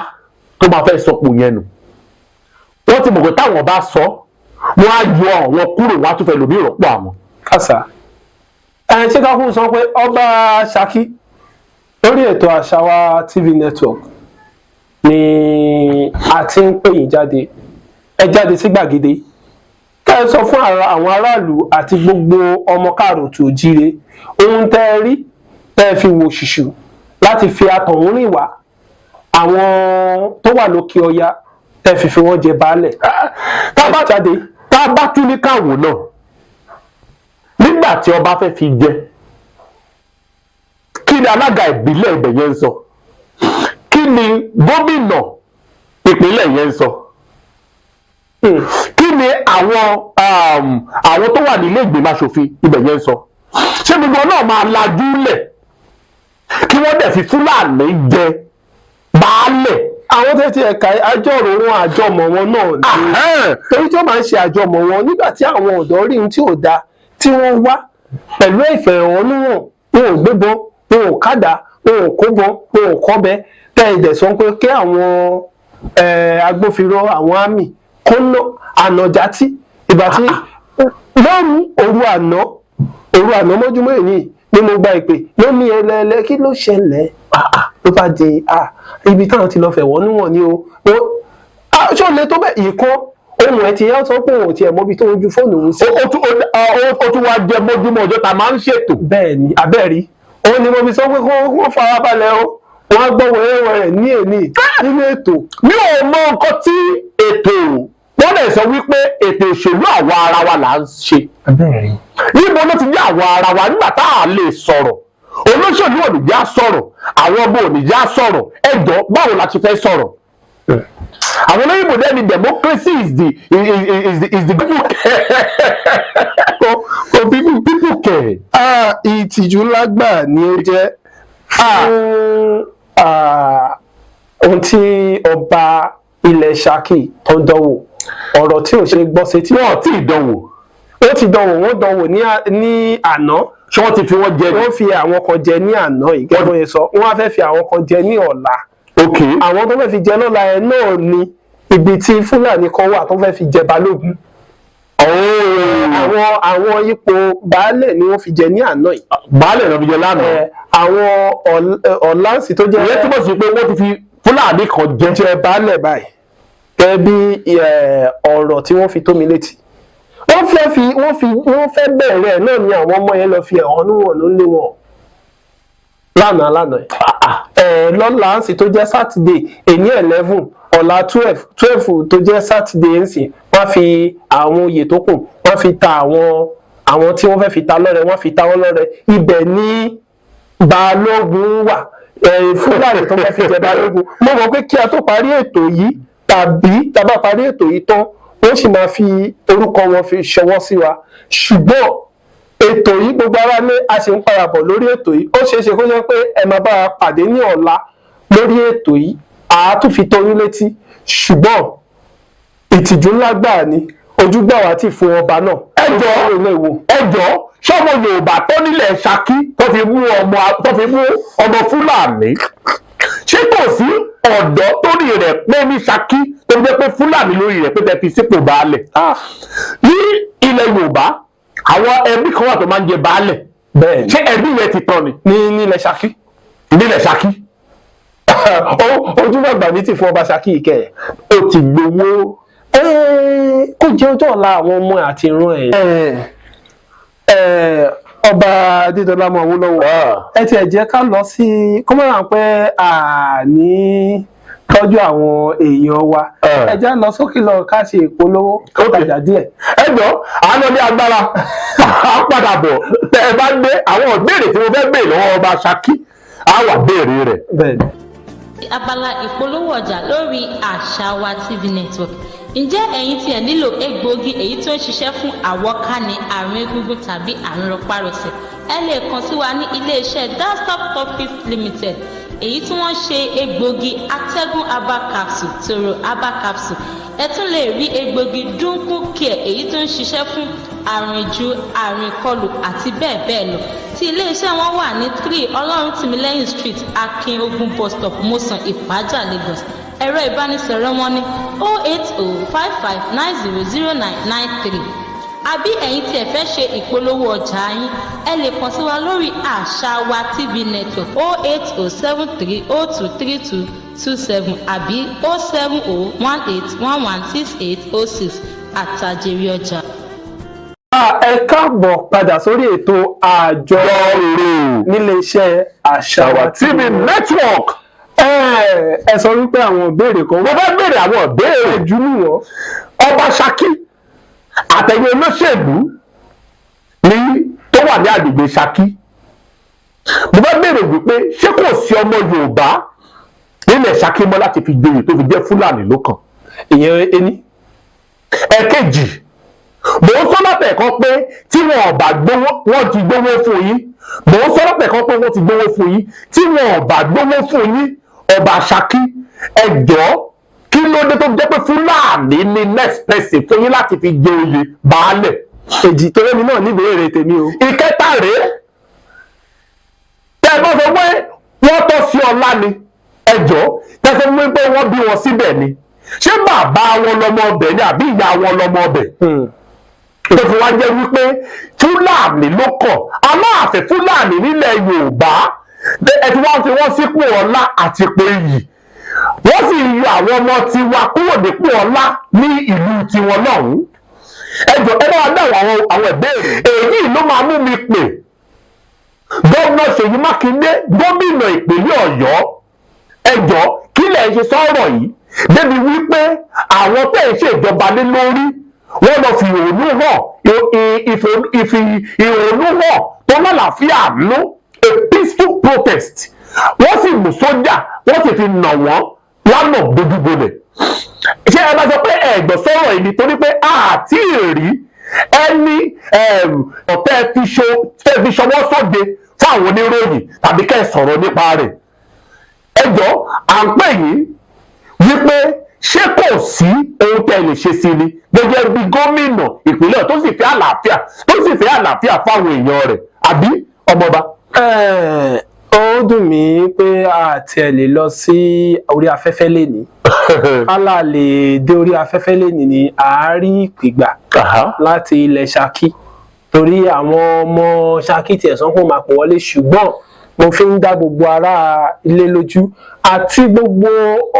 tó máa fẹ́ sọpò yẹn nù. Wọ́n ti mọ̀ pé táwọn bá sọ, wọ́n á yọ àwọn kúrò, wọ́n á tún fẹ́ lòmí ìrọ́pò àwọn. Kàṣà ẹ, ṣé ká kún sọ pé ọba Ṣakí, lórí ètò Àṣà Wa TV Network ni a ti ń pè yín jáde. Ẹ jáde sí gbàgede, kẹ́ ẹ sọ fún àwọn aráàlú àti gbogbo ọmọ káàròtù òjíire ohun tẹ́ ẹ rí tẹ́ ẹ fi wò ṣùṣù láti fi àtọ̀húnrìn wá, àwọn tó wà lókè ọya, tẹ́ ẹ fi wọ́n jẹ baálẹ̀. Tá a bá jáde. Tá a bá tún ní káwò náà, nígbà tí ọba fẹ́ fi jẹ, kí ni alága ìbílẹ̀ ibẹ̀ yẹn ń sọ? Kí ni gómìnà ìpínlẹ̀ yẹn ń sọ? Kí ni àwọn tó wà nílé ìgbìmọ̀ aṣòfin ibẹ̀ yẹn ń sọ? Ṣé gbogbo náà máa lajú lẹ̀ kí wọ́n dẹ̀ fi Fúlàní jẹ baálẹ̀? Àwọn tó ti ẹ̀ka àjọrò wọn, àjọmọ̀ wọn náà ni, torí tí wọ́n máa ń ṣe àjọmọ̀ wọn nígbà tí àwọn ọ̀dọ́ rí ohun tí ò dáa, tí wọ́n wá pẹ̀lú ìfẹ̀hónúhàn, wọn ò gbébọn, wọn ò kádà, wọn ò kóbọn, wọn ò kọ́bẹ, tẹ́ ẹ dẹ̀ sọ pé kí àwọn agbófinró, àwọn àmì kó ná ànàjátí ìgbà tí lóru òru àná, òru àná mọ́júmọ́ èyí ni mo gba ìpè lóní ẹlẹ́ẹ̀lẹ́. Kí ló ṣẹlẹ̀? Ló bá di ibi táwọn ti lọ fẹ̀hónú hàn ni o. Ṣó lè tó bẹ́ẹ̀? Ìkan ohun ẹ̀ ti yá sọ pé òun ò tiẹ̀ mọbi tó ń ju fóònù òun sí. Ó tún wá jẹ mọ́júmọ́ ọjọ́ tá a máa ń ṣètò. Bẹ́ẹ̀ ni, abẹ́rí òun ni mo fi sọ pé kó wọ́n farabalẹ̀ o, wọ́n á gbọ́ wẹ́rẹ́wẹ́rẹ́ ní èní nínú ètò. Mi ò mọ nǹkan tí ètò wọ́n lè sọ wípé ètò òṣèlú àwa ara wa là ń ṣe. Abẹ́rí. Níbo ló ti jẹ́ àwa ara wa nígbà tá a lè sọ̀rọ̀? Olóṣèlú ò ní já sọ̀rọ̀, àwọn ọmọ ò ní já sọ̀rọ̀. Ẹjọ́, báwo la ti fẹ́ sọ̀rọ̀? Àwọn olóyìnbó dẹ́ni democracy is the people kò people care. Ìtìjú ńlá gbà ni ó jẹ́ fún ohun tí ọba ilẹ̀ Ṣakí tó ń dánwò, ọ̀rọ̀ tí ò ṣe gbọ́ sétí. Wọn ò tí ì dánwò. Ó ti dánwò, wọ́n dánwò ní àná. Ṣé wọ́n ti fi wọ́n jẹ? Wọ́n fi àwọn kan jẹ ní àná yìí, gẹ́gẹ́ bó ṣe sọ. Wọ́n á fẹ́ fi àwọn kan jẹ ní ọ̀la. Àwọn tó fẹ́ fi jẹ lọ́la ẹ̀ náà ni ibi tí Fúlàní kan wà tó fẹ́ fi jẹ balógun. Àwọn ipò baálẹ̀ ni wọ́n fi jẹ ní àná yìí. Baálẹ̀ náà fi jẹ lánàá. Àwọn ọ̀láǹsì tó jẹ́ Ìyẹn túmọ̀ sí pé wọ́n ti fi Fúlàní kan jẹ. Jẹ baálẹ̀ báyìí, gẹ́gẹ́ bí ọ̀rọ̀ tí wọ́n fi tó mi létí. Wọ́n fẹ́ fi wọ́n fi wọ́n fẹ́ bẹ̀rẹ̀ ẹ̀ náà ni àwọn ọmọ yẹn lọ fi ẹ̀hónú hàn ló lé wọn lánàá lánàá ẹ̀. Lọ́la ń sì tó jẹ́ Saturday, èní 11, ọ̀la 12, 12 tó jẹ́ Saturday ń sìn, wọ́n fi àwọn oyè tó kù, wọ́n fi ta àwọn tí wọ́n fẹ́ fi ta lọ́rẹ, wọ́n fi ta wọ́n lọ́rẹ. Ibẹ̀ ní balógun wà, Fúlàní tó fẹ́ fi jẹ balógun. Mo mọ̀ pé kí a tó parí ètò yìí tàbí tá a bá parí ètò yìí tán, wọ́n sì máa fi orúkọ wọn fi ṣọwọ́ sí wa. Ṣùgbọ́n ètò yìí, gbogbo ara lé, a sì ń padà bọ̀ lórí ètò yìí. Ó ṣeé ṣe kó jẹ́ pé ẹ máa bá wa pàdé ní ọ̀la lórí ètò yìí, àá tún fi tó yín létí. Ṣùgbọ́n ìtìjú ńlá gbáà ni, ojú gbà wá tì fún ọba náà. Ẹ jọ̀ọ́, Ó lè wò. Ẹ jọ̀ọ́, ṣọ́mọ Yorùbá tó nílẹ̀ Ṣakí tó fi mú ọmọ Fúlàní, ṣé kò sí ọ̀dọ́ tó rí rẹ̀ pé ní Ṣakí tó fi jẹ́ pé Fúlàní lórí rẹ̀ pé tẹ́ fi sípò baálẹ̀? Ní ilẹ̀ Yorùbá, àwọn ẹbí kan wà tó máa ń jẹ baálẹ̀. Bẹ́ẹ̀. Ṣé ẹbí yẹn ti tán ni? Ní nílẹ̀ Ṣakí. Nílẹ̀ Ṣakí. Ojú bàgbà mi ti fún ọba Ṣakí ìkẹ́ ẹ̀. Ó ti gbowó. Kó jẹ́ ọjọ́ ọ̀la àwọn ọmọ àti ìran ẹ̀. Ọba Adédọlá mọ Awólọ́wọ̀, ẹ tiẹ̀ jẹ́ ká lọ sí kó má rà pé àní tọ́jú àwọn èèyàn wa. Ẹ jẹ́ lọ sókè lọ ká ṣe ìpolówó, ká tajà díẹ̀. Ẹ jọ, à ń lọ ní agbára, à ń padà bọ̀. Tẹ ẹ bá gbé àwọn ìbéèrè tí mo fẹ́ béèrè lọ́wọ́ ọba Ṣakí, á wà béèrè rẹ̀. Bẹ́ẹ̀ ni. Abala ìpolówó ọjà lórí Àṣà Wa TV Network. Ǹjẹ́ ẹ̀yin tí ẹ nílò egbòogi èyí tó ń ṣiṣẹ́ fún àwọ̀ká ní àrùn egungun tàbí àrùn rọpárọsẹ̀? Ẹ lè kàn sí wa ní iléeṣẹ́ Desktop Topics Limited, èyí tí wọ́n ṣe egbòogi atẹ́gùn herbal capsule, toro herbal capsule. Ẹ tún lè rí egbòogi Dúnkù Care, èyí tó ń ṣiṣẹ́ fún àrùn ìju, àrùn ìkọlù àti bẹ́ẹ̀ bẹ́ẹ̀ lọ, tí iléeṣẹ́ wọn wà ní 3 Ọlọ́runtìmílẹ́yìn Street, Akin Ogun Bus Stop, Mọ́sàn, Ìpájà, Lagos. Ẹ̀rọ ìbánisọ̀rọ̀ wọn ní 08055900993. Àbí ẹ̀yin tí ẹ fẹ́ ṣe ìpolówó ọjà yín, ẹ lè kàn sí wa lórí Àṣà Wa TV Network, 08073023227 àbí 07018116806. Àtàjèrè ọjà. Ẹ káàbọ̀ padà sórí ètò Àjọrò níléeṣẹ́ Àṣà Wa Àwa TV Network. Ẹ sọ wípé àwọn ìbéèrè kan Mo wà. fẹ́ béèrè àwọn ìbéèrè. Jù nù wọ́n. Ọba Ṣakí àtẹ̀yìn olóṣèlú ní tó wà ní agbègbè Ṣakí, mo fẹ́ béèrè wípé ṣé kò sí ọmọ Yorùbá nílẹ̀ Ṣakí mọ́ láti fi joyè tó fi jẹ́ Fúlàní ló kàn? Ìyẹn ení. Ẹ̀kejì, mò ń sọ látẹ̀kọ́ pé tí wọn ò bá gbowó, wọ́n ti gbowó fún yín. Mò ń sọ látẹ̀kọ́ pé wọ́n ti gbowó fún yín. Tí wọn ò bá gbowó fún yín, ọba Ṣakí, ẹ jọ̀ọ́, kí ló dé tó jẹ́ pé Fúlàní ni next person fún yín láti fi jẹ oyè baálẹ̀? Èjì, torí èmi náà níbèrè tèmi o. Ìkẹta rèé, tẹ́ ẹ bá sọ pé wọ́n tọ́ sí ọlá ni, ẹ jọ̀ọ́, tẹ́ ẹ sọ pé wọ́n bí wọn síbẹ̀ ni, ṣé bàbá wọn lọmọ ọbẹ̀ ni àbí ìyá wọn lọmọ ọbẹ̀ tó fi wá jẹ́ wípé Fúlàní ló kàn? Aláàfin Fúlàní nílẹ̀ Yorùbá, ẹ ti wá fi wọ́n sípò ọlá àti ipò iyì, wọ́n sì yọ àwọn ọmọ tiwa kúrò nípò ọlá ní ìlú tiwọn lọ́hùn-ún. Ẹ jọ̀ọ́, ẹ bá wa dáhùn àwọn ìbéèrè. Èyí ló máa mú mi pè Gómìnà Ṣèyí Mákindé, gómìnà ìpínlẹ̀ Ọ̀yọ́. Ẹ jọ̀ọ́, kí lẹ̀ ń ṣe sọ́rọ̀ yìí débi wípé àwọn tẹ̀ ń ṣèjọba lé lórí, wọ́n lọ fi ìhòòhò hàn, ìfi ìhòòhò hàn tó lálàáfíà nú, a peaceful protest, wọ́n sì mú sójà, wọ́n sì fi nà wọ́n lánàá dojúbolẹ̀? Ṣé ẹ bá sọ pé ẹ̀gbọ́n sọ̀rọ̀ yìí nítorí pé àti rí ẹni ọ̀tẹ́ fi ṣọwọ́ sóde fún àwọn oníròyìn tàbí kẹ́ ẹ sọ̀rọ̀ nípa rẹ̀? Ẹ jọ̀ọ́, à ń pè yín wípé ṣé kò sí ohun tẹ́ ẹ lè ṣe sí ni gẹ́gẹ́ bí gómìnà ìpínlẹ̀ tó sì fẹ́ àlàáfíà fáwọn èèyàn rẹ̀, àbí ọmọọba? Ó dùn mí pé a tiẹ̀ lè lọ sí orí afẹ́fẹ́ lénìí. Kálá lè dé orí afẹ́fẹ́ lénìí ni àárí ìpè gbà láti ilẹ̀ Ṣakí, torí àwọn ọmọ Ṣakí tiẹ̀ sọ pé ó máa pọ̀ wọlé. Ṣùgbọ́n mo fi ń dá gbogbo ará ilé lójú àti gbogbo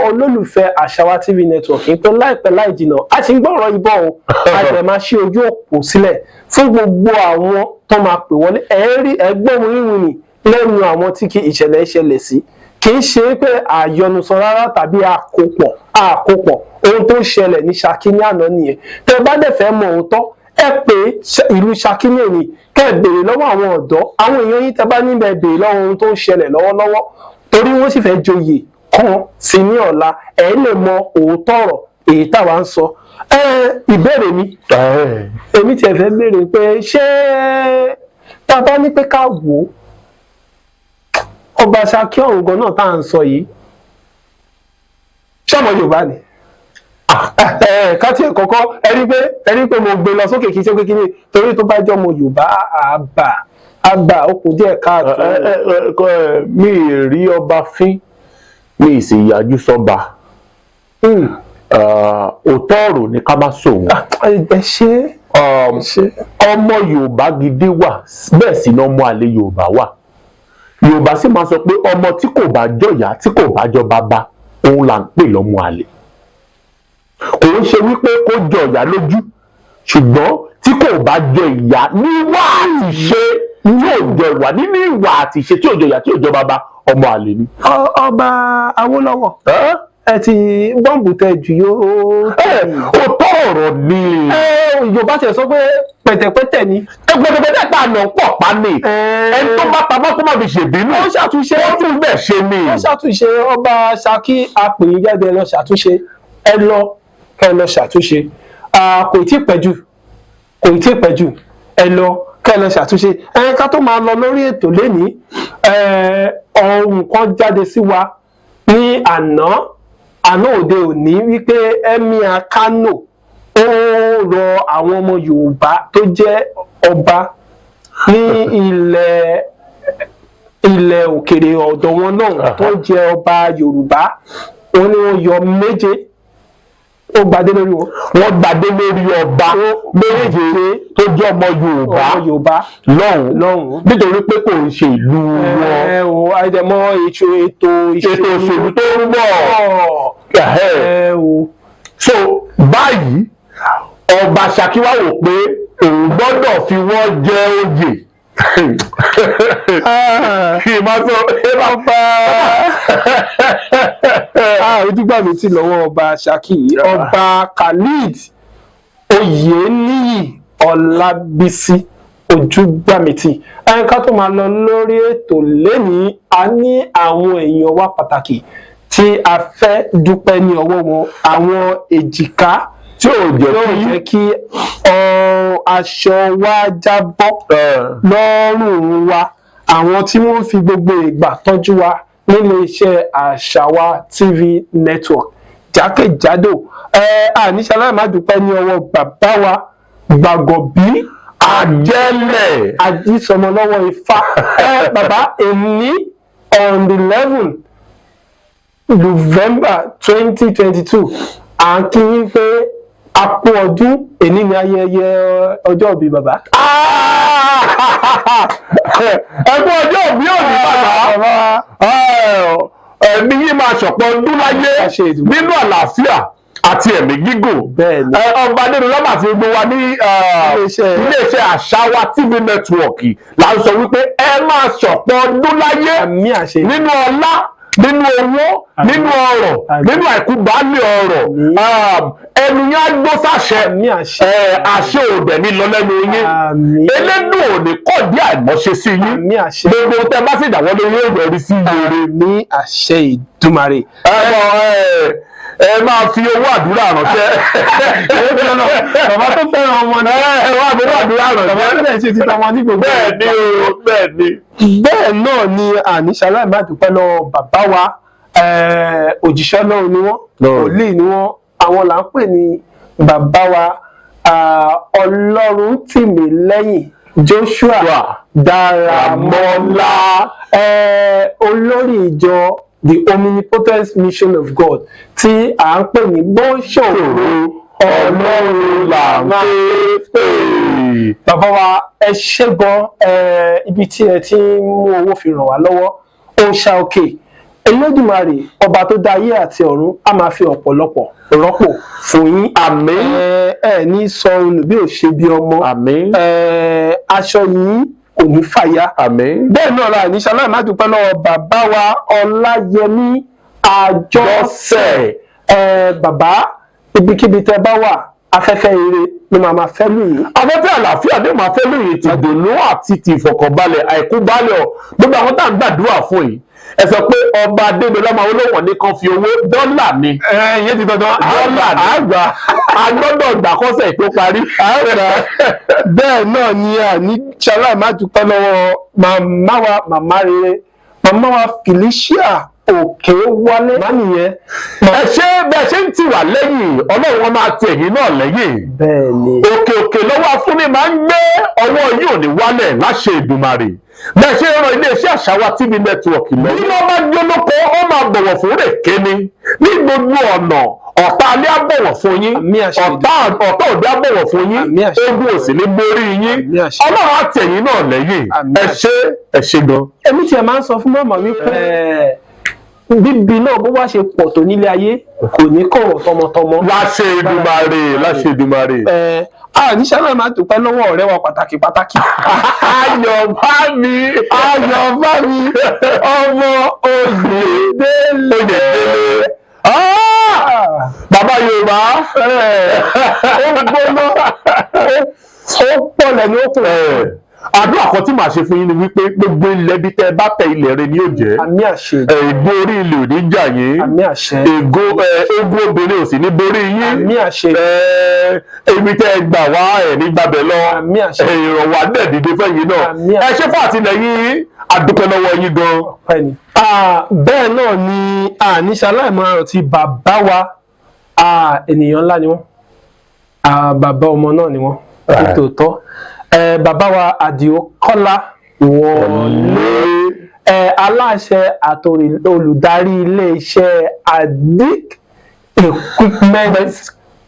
olólùfẹ́ Àṣàwá TV Network pé láìpẹ́ láì jìnnà, a ti ń gbọ́ ọ̀rọ̀ ibọ̀ o, a dẹ̀ máa ṣí ojú òpó sílẹ̀ fún gbogbo àwọn tó máa pè wọlé. Ẹ̀ rí ẹgbọ́n wíwìnì lẹ́nu àwọn tí kì ìṣẹ̀lẹ̀ ìṣẹ̀lẹ̀ sí. Kì í ṣe pé àyọnusọ rárá tàbí àkópọ̀. Ohun tó ṣẹlẹ̀ ní Ṣakí ní àná nìyẹn. Tẹ́ bá dẹ̀ fẹ́ mọ òótọ́, ẹ pé ìlú Ṣakí ní èyí, kẹ́ ẹ béèrè lọ́wọ́ àwọn ọ̀dọ́, àwọn èèyàn yín tẹ́ bá níbẹ̀, béèrè lọ́wọ́ ohun tó ń ṣẹlẹ̀ lọ́wọ́lọ́wọ́, torí wọ́n sì fẹ́ joyè kan sí ní ọ̀la. Ẹ lè mọ òótọ́ ọ̀rọ̀ èyí táwa ń sọ. Ẹ ìbéèrè mi, èmi tiẹ̀ fẹ́ béèrè pé ṣé tá a bá ní pé ká wò ó, ọba Ṣakí ọ̀hún gan náà tá à ń sọ yìí, ṣọmọ Yorùbá ni? Ká tiẹ̀ kọ́kọ́ ẹni pé mo gbé lọ sókè, kí n ṣe pé kí ni, torí tó bá jẹ́ ọmọ Yorùbá, àbà àbà ó kù díẹ̀ káàtó. Mi ì rí ọba fín, mi ì sì yájú sọ́ba. Òótọ́ ọ̀rọ̀ ni ká má sòun. Ẹ ṣe ṣe. Ọmọ Yorùbá gidi wà, bẹ́ẹ̀ sì ni ọmọ àlè Yorùbá wà. Yorùbá sì máa sọ pé ọmọ tí kò bá jọ̀yà, tí kò bá jọ bàbá, òun là ń pè lọ́mọ àlè. Kò ń ṣe wípé kó jọ ìyá lójú, ṣùgbọ́n tí kò bá jọ ìyá níwà àti ṣe, tí ò jọ ìwà nínú ìwà àti ṣe, tí ò jọ ìyá, tí ò jọ bàbá, ọmọ àlè ni. Ọba Awólọ́wọ̀, ẹ ti bọ́ǹbù tẹ jù yóò. Òótọ́ ọ̀rọ̀ ni. Yorùbá tiẹ̀ sọ pé pẹ̀tẹ̀pẹ̀tẹ̀ ni. Pẹ̀tẹ̀pẹ̀tẹ̀ tá a nà pọ̀ pa. pa ni. Ẹni tó bá pamọ́ kó má fi ṣèbínú. Ó ṣàtúnṣe. Ó tún bẹ̀ ṣe ni. Ó ṣàtúnṣe. Ọba Ṣakí, apèyìn jáde, ẹ lọ ṣàtúnṣe, ẹ lọ kẹ́ ẹ lọ ṣàtúnṣe. Kò tí ì pẹ́ jù, kò tí ì pẹ́ jù, ẹ lọ kẹ́ ẹ lọ ṣàtúnṣe. Ẹ ká tó máa lọ lórí ètò lénìí, ohun kan jáde sí wa ní àná àná òde òní wípé Emir Kano ó rọ àwọn ọmọ Yorùbá tó jẹ́ ọba ní ilẹ̀ òkèrè ọ̀dọ̀ wọn náà tó jẹ́ ọba Yorùbá, wọn ni wọ́n yọ 7, ó gbadé lórí wọn. Wọ́n gbadé lórí ọba 7 tó jẹ́ ọmọ Yorùbá. Ọmọ Yorùbá. Lọ́hùn. Lọ́hùn. Nítorí pé kò ń ṣe ìlú wọn. Ẹ o, àìdẹ̀mọ́ ètò ètò òṣèlú tó ń bọ̀. Ẹ o. So báyìí, ọba Ṣakí wá wò pé òun gbọ́dọ̀ fi wọ́n jẹ oyè. Kì í máa sọ Ọba ojúgbà mi ti lọ́wọ́ ọba Ṣakí, ọba Khalid Oyèníyì Ọlábísí Ojúgbàmìtì. Ẹnìkan tó máa lọ lórí ètò lénìí, a ní àwọn èèyàn wa pàtàkì tí a fẹ́ dúpẹ́ ní ọwọ́ wọn, àwọn èjìká tí ò jẹ́ yóò kí jẹ́ kí aṣọ wa jábọ́ lọ́rùn wa, àwọn tí wọ́n fi gbogbo ìgbà tọ́jú wa nílé iṣẹ́ Àṣà Wa TV Network jákèjádò. Àníṣe má dúpẹ́ ní ọwọ́ bàbá wa Gbàgọ̀bí Àjẹlẹ̀ Ajísọmọlọ́wọ́ Ifá. Bàbá, èní on the 11 November 2022, à ń kí yín pé a kú ọdún. Èní ni ayẹyẹ ọjọ́ ìbí bàbá. Ẹkú ọjọ́ òbí òní, bàbá. Ẹ̀mí yìí máa ṣọ̀pọ̀ ọdún láyé Àṣẹ Èdùmàrè. nínú àlàáfíà àti ẹ̀mí gígùn. Bẹ́ẹ̀ni. Ọba Adédọlá àti gbogbo wa ní iléeṣẹ́ Àṣà Wa TV Network là ń sọ wípé ẹ máa ṣọ̀pọ̀ ọdún láyé Àmín, àṣẹ. nínú ọlá, nínú owó, nínú ọrọ̀, Àmín. nínú àìkú baálé ọrọ̀. Ẹnu yẹn á gbó sáṣẹ. Àmín, àṣẹ. Àṣẹ òdẹ ní lọ lẹ́nu yín. Àmín. Elédùn ò ní kọ̀dí àìmọ́ṣe sí yín. Àmín, àṣẹ. Gbogbo tẹ bá sì dáwọ́lé yóò yọrí sí rere. Àmín, àṣẹ Ìdùmarè. Ẹ mọ ẹ máa fi owó àdúrà ránṣẹ́. Bàbá tó fẹ́ràn ọmọ ní. Ẹ wá fi owó àdúrà Bàbá tó ránṣẹ́. lè ṣe títa ọmọ ní gbogbo. Bẹ́ẹ̀ ni o, bẹ́ẹ̀ ni. Bẹ́ẹ̀ náà ni àníṣe má dúpẹ́ lọ́wọ́ bàbá wa, òjíṣẹ́ Ọlọ́run ni wọ́n, wòlíì ni wọ́n, àwọn là ń pè ní bàbá wa Ọlọ́run tì mí lẹ́yìn Joshua Dáramọ́lá, olórí ìjọ The Omnipotent Mission of God tí à ń pè ní Bóṣòro Ọlọ́run là ń pè. Bàbá wa, ẹ ṣé gan. Ibi tí ẹ ti ń mú owó fi ràn wá lọ́wọ́, òòṣà òkè Elédùmarè, ọba tó dá ayé àti ọ̀run, á máa fi ọ̀pọ̀lọpọ̀ rọ́pò fún yín. Àmín. Ẹ ní sọ ohun bí ò ṣe bí ọmọ. Àmín. Aṣọ yìí kò ní fàya. Àmín. Bẹ́ẹ̀ náà la ní ṣaláì má dúpẹ́ lọ́wọ́ bàbá wa Ọláyẹmí Àjọsẹ̀. Bàbá, ibikíbi tẹ́ bá wà, afẹ́fẹ́ ire ló máa máa fẹ́ lù yín. Afẹ́fẹ́ àlàáfíà ní màá fẹ́ lóye ti dùnnú àti ti ìfọ̀kànbalẹ̀, àìkú balẹ̀ ọ̀ gbogbo àwọn tá à ń gbàdúrà fún yìí. Ẹ sọ pé ọba Adébẹlá máa olóhùn ní kan fi owó dọ́là ni. Ìyẹn ti dandan. Dọ́là ni àgbà. A gbọ́dọ̀ gbà kọ́sẹ̀ tó parí. Bẹ́ẹ̀ náà ni a ní ṣaláì má dúpẹ́ lọ́wọ́ màmá wa, màmá rere, màmá wa Felicia Òkèwálé má nìyẹn. Ẹ ṣé bẹ́ẹ̀ ṣe ń tì wá lẹ́yìn, Ọlọ́run wọn máa ti ẹ̀yìn náà lẹ́yìn. Bẹ́ẹ̀ ni. Òkè òkè lọ́wọ́ afúnni máa ń gbé, ọwọ́ yìí ò ní wálẹ̀ láṣẹ Èdùmàrè. Bẹ́ẹ̀ ṣe ń ran iléeṣẹ́ Àṣà Wa TV Network lọ. Bí wọ́n bá jó lóko, ó máa bọ̀wọ̀ fún rèké ni ní gbogbo ọ̀nà. Ọ̀tá alẹ́ á bọ̀wọ̀ fún yín. Àmín, àṣẹ. Ọ̀tá òde á bọ̀wọ̀ fún yín. Àmín, àṣẹ. Ogun ò sì ní borí yín. Àmín, àṣẹ. Ọlọ́run á tì ẹ̀yin náà lẹ́yìn. Àmín, Ẹ ṣé, ẹ ṣé gan. Èmi tiẹ̀ máa ń sọ fún màmá wípé bíbí náà bó wá ṣe pọ̀ tó nílé ayé, kò ní kọ̀rọ̀ tọmọtọmọ. Láṣẹ Èdùmàrè, láṣẹ Èdùmàrè. Àníṣe náà máa dúpẹ́ lọ́wọ́ ọ̀rẹ́ wa pàtàkì pàtàkì. Ayọ̀ bá mi. Ayọ̀ bá mi ọmọ Oyèdélé. Oyèdélé. Ah! Bàbá Yorùbá. Ó gbóná, ó pọ̀ lẹ́nu, ó kù. Àdúrà kan tí màá ṣe fún yín ni wípé gbogbo ilẹ̀ bí tẹ́ ẹ bá tẹ, ilẹ̀ rẹ ni yóò jẹ́. Àmín àṣẹ. Ègún orí ilẹ̀ ò ní jà yín. Àmín àṣẹ. Ègún ogun obìnrin ò sì ní borí yín. Àmín àṣẹ. Èmi tẹ́ ẹ gbà wá ẹ̀ ní gbàbẹ̀ lọ. Àmín àṣẹ. Ìrànwọ́ adẹ̀ dìde fẹ́yìn náà. Àmín àṣẹ. Ẹ ṣé fún àtìlẹ́yìn yín, àdúpẹ́ lọ́wọ́ yín gan. Ọpẹ́ ni. Bẹ́ẹ̀ náà ni àníṣe aláìmọ̀ràn ti bàbá wa, ènìyàn ńlá ni wọ́n, bàbá ọmọ náà ni wọ́n nítòótọ́. Bàbá wa Àdìó Kọ́lá Wọlé, aláṣẹ àtòrí olùdarí iléeṣẹ́ Adik Equipment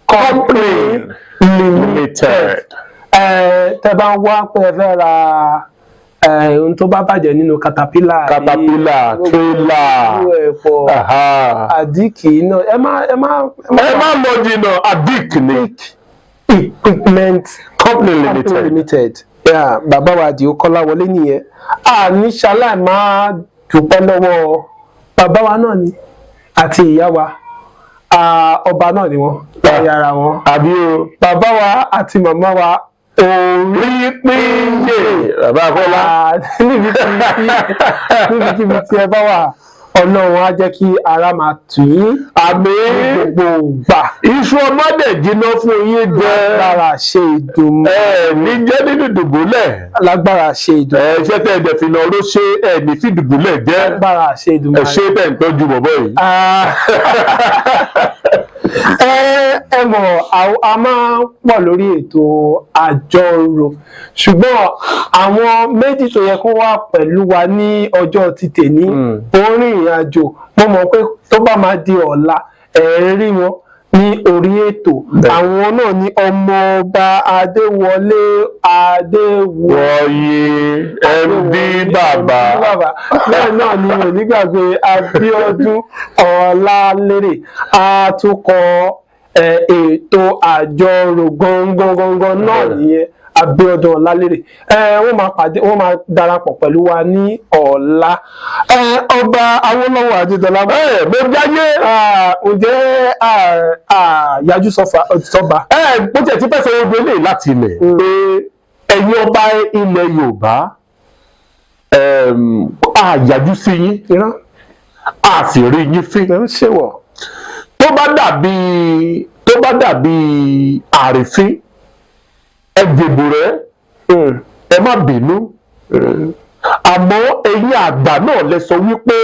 Company Limited. Tẹ́ bá ń wá pé ẹ fẹ́ ra ohun tó bá bàjẹ́ nínú caterpillar ní Caterpillar, trailer. gbogbo ẹ̀ pọ̀. Àdìkì náà, ẹ má ẹ má Ẹ má lọ jìnnà, Adik ni. Equipment Company Company Limited. Limited. Yeah, bàbá wa Àdìó Kọ́láwọlé nìyẹn. A ní ṣaláì máa dúpẹ́ lọ́wọ́ bàbá wa náà ni àti ìyá wa. Ọba náà ni wọ́n láyé ara wọn. Àbí o. Bàbá wa àti màmá wa orí Rí pínyè bàbá Kọ́lá. Níbikíbi tí ẹ bá wà, Ọlọ́run á jẹ́ kí ara máa tù yín Àmín. gbogbo ìgbà. Iṣu ọmọdé jiná fún yín jẹ. Lágbára ṣe ìdùnnú. Ẹ ní jẹ́ nínú ìdùbúlẹ̀. Lágbára ṣe ìdùnnú. Ẹ ṣé tẹ́ ẹ dẹ̀ fi lọ ló ṣe ẹ ní fi ìdùbúlẹ̀ jẹ́. Lágbára ṣe ìdùnnú. Ẹ ṣé tẹ́ ń tọ́jú bọ̀bọ̀ yìí. Ẹ mọ̀, a máa ń pọ̀ lórí ètò àjọrò, ṣùgbọ́n àwọn méjì tó yẹ kó wà pẹ̀lú wa ní ọjọ́ ti tèní ó rìn ìrìn àjò. Mo mọ̀ pé tó bá máa di ọ̀la, ẹ̀ rí wọn ní orí ètò. Àwọn náà ni Ọmọọba Adéwọlé Adéwọlé Wọ̀nyí MD bàbá. Bẹ́ẹ̀ náà ni onígbàgbé Abíọ́dún Ọlálérè, atukọ̀ ètò àjọrò gangan gangan náà nìyẹn, Abíọ́dún Ọlálérè. Wọ́n máa pàdé, wọ́n máa darapọ̀ pẹ̀lú wa ní ọ̀la. Ọba Awólọ́wọ̀ Adédọlá. Ẹ mo jáyé. Ǹjẹ́ àyájú sọba? Ẹ bó tiẹ̀ ti fẹ́ sọ gbogbo eléyìí láti ilẹ̀ pé ẹ̀yin ọba ilẹ̀ Yorùbá, a yájú sí yín, Irọ́. A sì rí yín fín. Ẹ ń ṣèwọ̀. Tó bá dàbí àrífín, ẹ dìbò rẹ, ẹ má bínú. Àmọ́ ẹ̀yin àgbà náà lẹ sọ wípé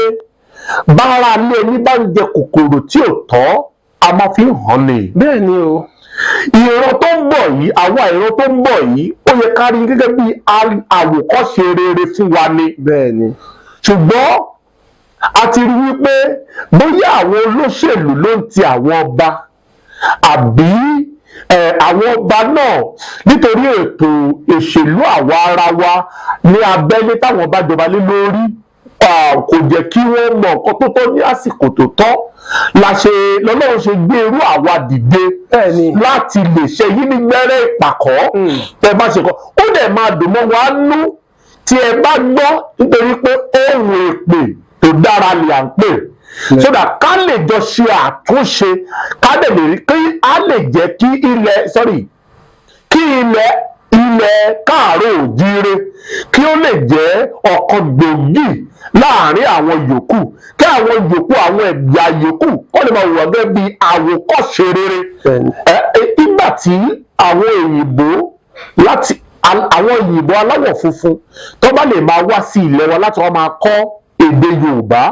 bára ilé ẹni bá ń jẹ kòkòrò tí ò tọ́, a máa fi hàn ni. Bẹ́ẹ̀ ni o. Ìran tó ń bọ̀ yìí, àwa ìran tó ń bọ̀ yìí, ó yẹ ká rí gẹ́gẹ́ bí àwòkọ́ṣe rere fún wa ni. Bẹ́ẹ̀ ni. Ṣùgbọ́n a ti rí wípé bóyá àwọn olóṣèlú ló ń ti àwọn ọba, àbí àwọn ọba náà nítorí ètò ìṣèlú àwa ara wa ní abẹ́lé táwọn bá jọba lé lórí, kò jẹ́ kí wọ́n mọ nǹkan tó tọ́ ní àsìkò tó tọ́, la ṣe lọ́lọ́run ṣe gbé irú àwa dìde Bẹ́ẹ̀ ni. láti lè ṣe yí ní gbẹ́rẹ́ ìpàkọ́. Tẹ bá ṣe kọ́, ó dẹ̀ máa dùn mọ́ wa nú tí ẹ bá gbọ́, nítorí pé ohun èpè tó dára lè à ń pè so that ká lè jọ ṣe àtúnṣe, ká lè lè rí kí á lè jẹ́ kí ilẹ̀, sorry, kí ilẹ̀ káàárọ̀ òjíire kí ó lè jẹ́ ọ̀kan gbòógì láàrin àwọn yòókù, kí àwọn yòókù, àwọn ẹ̀yà yòókù kó lè máa wà gẹ́gẹ́ bí àwòkọ́ṣe rere. Bẹ́ẹ̀ni. Ẹ nígbà tí àwọn òyìnbó láti àwọn òyìnbó aláwọ̀ funfun tó bá lè máa wá sí ilẹ̀ wa láti wá máa kọ́ èdè Yorùbá,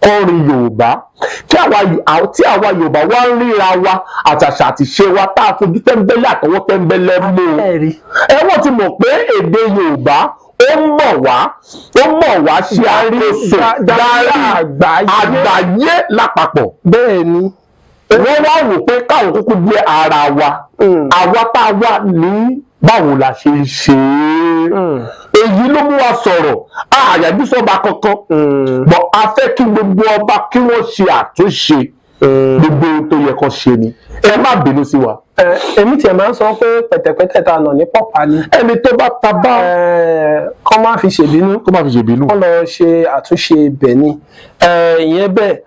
kọrin Yorùbá, tí àwa Yorùbá wá ń ríra wa àtàṣà àti ṣe wa tá a fojú tẹ́ńbẹ́lẹ́ àtọwọ́ tẹ́ńbẹ́lẹ́ mú un, Ẹ̀rí. ẹ wọ́n ti mọ̀ pé èdè Yorùbá ó ń bọ̀ wá ṣe àkóso darí darí àgbáyé. Àgbáyé lápapọ̀. Bẹ́ẹ̀ ni. Wọ́n wá wò pé káwọn kúkú gbé ara wa, àwa tá a wà ní báwo la ṣe ń ṣe é. Èyí ló mú wa sọ̀rọ̀ àyájú sọ́ba kankan bọ̀. A fẹ́ kí gbogbo ọba kí wọ́n ṣe àtúnṣe gbogbo ohun tó yẹ kó ṣe ni. Ẹ má bínú sí wa. Èmi tiẹ̀ máa ń sọ pé pẹ̀tẹ̀pẹ̀tẹ̀ tá a nà ní pọ̀pá ni. Ẹni tó bá ta bá Kọ́ má fi ṣèbínú. Kó má fi ṣèbínú. Kọ́ lọ ṣe àtúnṣe ibẹ̀ ni. Ìyẹn bẹ́ẹ̀.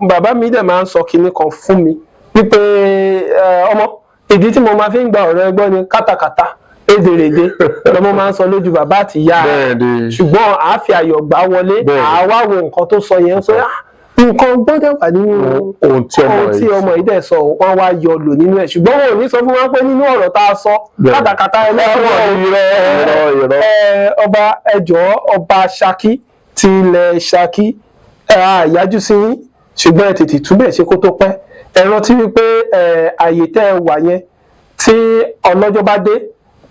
Bàbá mi dẹ̀ máa ń sọ kinní kan fún mi wípé ọmọ, ìdí tí mo máa fi ń gba ọ̀rọ̀ ẹgbọ́n ni kátàkátà. Rédèrèdè lọmọ máa ń sọ lójú bàbá àti ìyá rẹ̀, Bẹ́ẹ̀ni. ṣùgbọ́n àá fi àyọ̀ gbà wọlé. Bẹ́ẹ̀ni. Àá wá wo nǹkan tó sọ yẹn pé, "Ah, nǹkan gbọ́dọ̀ wà nínú ohun tí ọmọ ohun tí yìí ọmọ yìí dẹ̀ sọ." Wọ́n wá yọ lò nínú ẹ̀, ṣùgbọ́n wọn ò ní sọ fún wa pé nínú ọ̀rọ̀ tá a sọ kátàkátà ẹlẹ́wọ̀n. Irọ́, irọ́, irọ́. Ọba, ẹjọ́, ọba Ṣakí ti ilẹ̀ Ṣakí, ẹ àyájú sí yín, ṣùgbọ́n ẹ tètè túbẹ̀ ṣe kó tó pẹ́. Ẹ rántí wípé àyè tẹ́ ẹ wà yẹn, tí ọlọ́jọ́ bá dé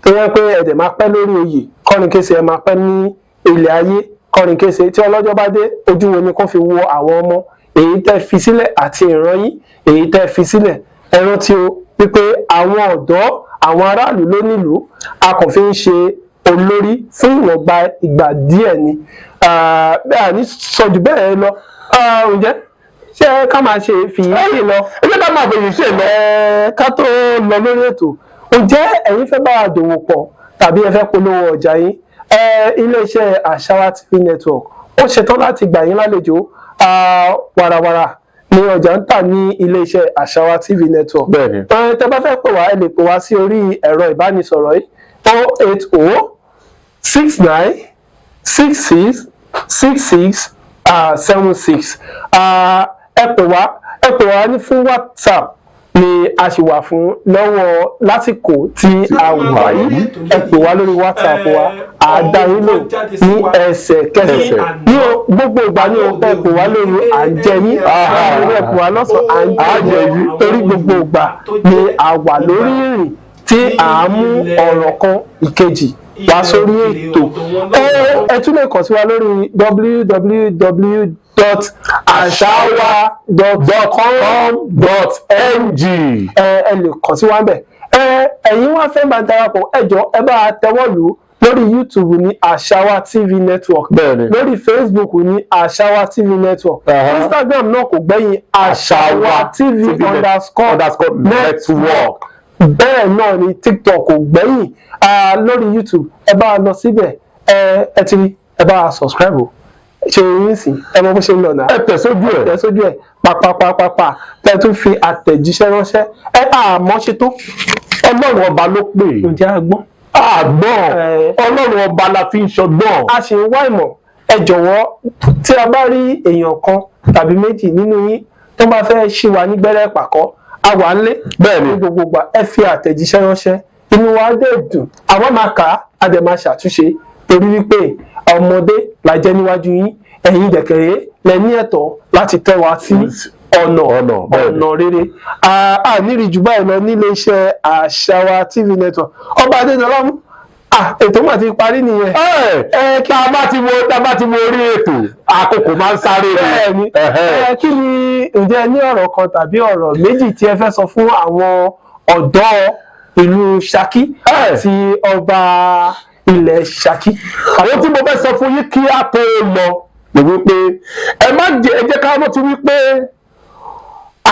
tó yẹ pé ẹ dẹ̀ máa pẹ́ lórí oyè kọ́rin kése, ẹ máa pẹ́ ní ilẹ̀ ayé kọ́rin kése, tí ọlọ́jọ́ bá dé, ojú wo ni kó fi wo àwọn ọmọ èyí tẹ́ fi sílẹ̀ àti ìran yín èyí tẹ́ fi sílẹ̀? Ẹ rántí o wípé àwọn ọ̀dọ́, àwọn aráàlú ló nílùú. A kàn fi ń ṣe olórí fún ìwọ̀nba ìgbà díẹ̀ ni. Ah, bẹ́ẹ̀ àní sọ jù bẹ́ẹ̀ lọ. Ah, ǹjẹ́ ṣé ká máa ṣe fi yìí lọ? Ẹ jẹ́ ká máa fèyí ṣe lọ. Ẹ, ká tó lọ lórí ètò, ǹjẹ́ ẹ̀yin fẹ́ bá wa dòwò pọ̀ tàbí ẹ fẹ́ polówó ọjà yín? Ẹ iléeṣẹ́ Àṣàwà TV Network ó ṣetán láti gbà yín lálejò. Ah, wàràwàrà ní ọjà ń tà ní iléeṣẹ́ Àṣàwà TV Network. Bẹ́ẹ̀ni. Ẹ, tẹ́ bá fẹ́ pè wá, ẹ lè pè wá sí orí ẹ̀rọ ìbánisọ̀rọ̀ yìí: 080 69 66 66 76. Ẹ pè wá, ẹ pè wá ní fún WhatsApp ni a sì wà fún lọ́wọ́ lásìkò tí a wà yìí. Ẹ pè wá lórí WhatsApp wa, àdá yín lò ní ẹsẹ̀kẹsẹ̀ ní o. Gbogbo ìgbà ní o. Ẹ pè wá lórí, à ń jẹ yín. Ẹ pè wá lọ́sàn-án, à ń jẹ yín, torí gbogbo ìgbà ni a wà lórí ìrìn tí à ń mú ọ̀rọ̀ kan ìkejì wá sórí ètò. Ẹ tún lè kàn sí wa lórí www.asawa.com.ng. Ẹ lè kàn sí wa ńbẹ̀. Ẹ ẹ̀yin wá fẹ́ máa darapọ̀, ẹ jọ̀ọ́, ẹ bá a tẹwọ́ lù ú lórí YouTube ní Àṣàwà TV Network, lórí Facebook ní Àṣàwà TV Network, Instagram náà kò gbẹ̀yìn, Àṣàwà TV underscore underscore network. Bẹ́ẹ̀ náà ni TikTok kò gbẹ̀yìn. Ah, lórí YouTube, ẹ bá a lọ síbẹ̀. Ẹ ti rí, ẹ bá a subscribe o. Ṣe yín sí, ẹ mọ bó ṣe ń lọ náà. Ẹ tẹ̀ sójú ẹ̀. Tẹ̀ sójú ẹ̀ pàpàpàpàpà, tẹ̀ tún fi àtẹ̀jíṣẹ́ ránṣẹ́. Ẹ àmọ́ ṣe tó. Ọlọ́run ọba ló pè é. Ǹjẹ́ a gbọ́n? Àgbọ̀n. Ọlọ́run ọba la fi ń ṣọgbọ́n. A ṣì ń wá ìmọ̀. Ẹ jọ̀wọ́, tí a bá rí èèyàn kan tàbí méjì nínú yín tó bá fẹ́ ṣí wa ní gbẹ́rẹ́ pàkọ́, a wà ń lé ní gbogbo ìgbà. Ẹ fi àtẹ̀jíṣẹ́ ránṣẹ́, inú wa dẹ̀ dùn, àwa máa kà á, a dẹ̀ máa ṣàtúnṣe, torí wípé ọmọdé la jẹ́ níwájú yín. Ẹ̀yin dẹ̀kẹ̀rẹ́ lẹ ní ẹ̀tọ́ láti tẹ́ wa sí ọ̀nà Ọ̀nà, bẹ́ẹ̀ni. ọ̀nà rere. A nírí jù báyìí lọ nílé iṣẹ́ Àṣàwà TV Network. Ọba Adédọlọ́mú, ètò mà ti parí nìyẹn. Ẹ tá a bá ti wo orí ètò, àkókò máa ń sáré ni. Bẹ́ẹ̀ni. Ẹ̀hẹ́. Ẹ kí ni, ǹjẹ́ ẹ ní ọ̀rọ̀ kan tàbí ọ̀rọ̀ méjì tí ẹ fẹ́ sọ fún àwọn ọ̀dọ́ ìlú Ṣakí àti ọba ilẹ̀ Ṣakí? Àwọn tí mo fẹ́ sọ fún yín kí á tó lọ ni wípé ẹ má jẹ, ẹ jẹ́ ká rántí wípé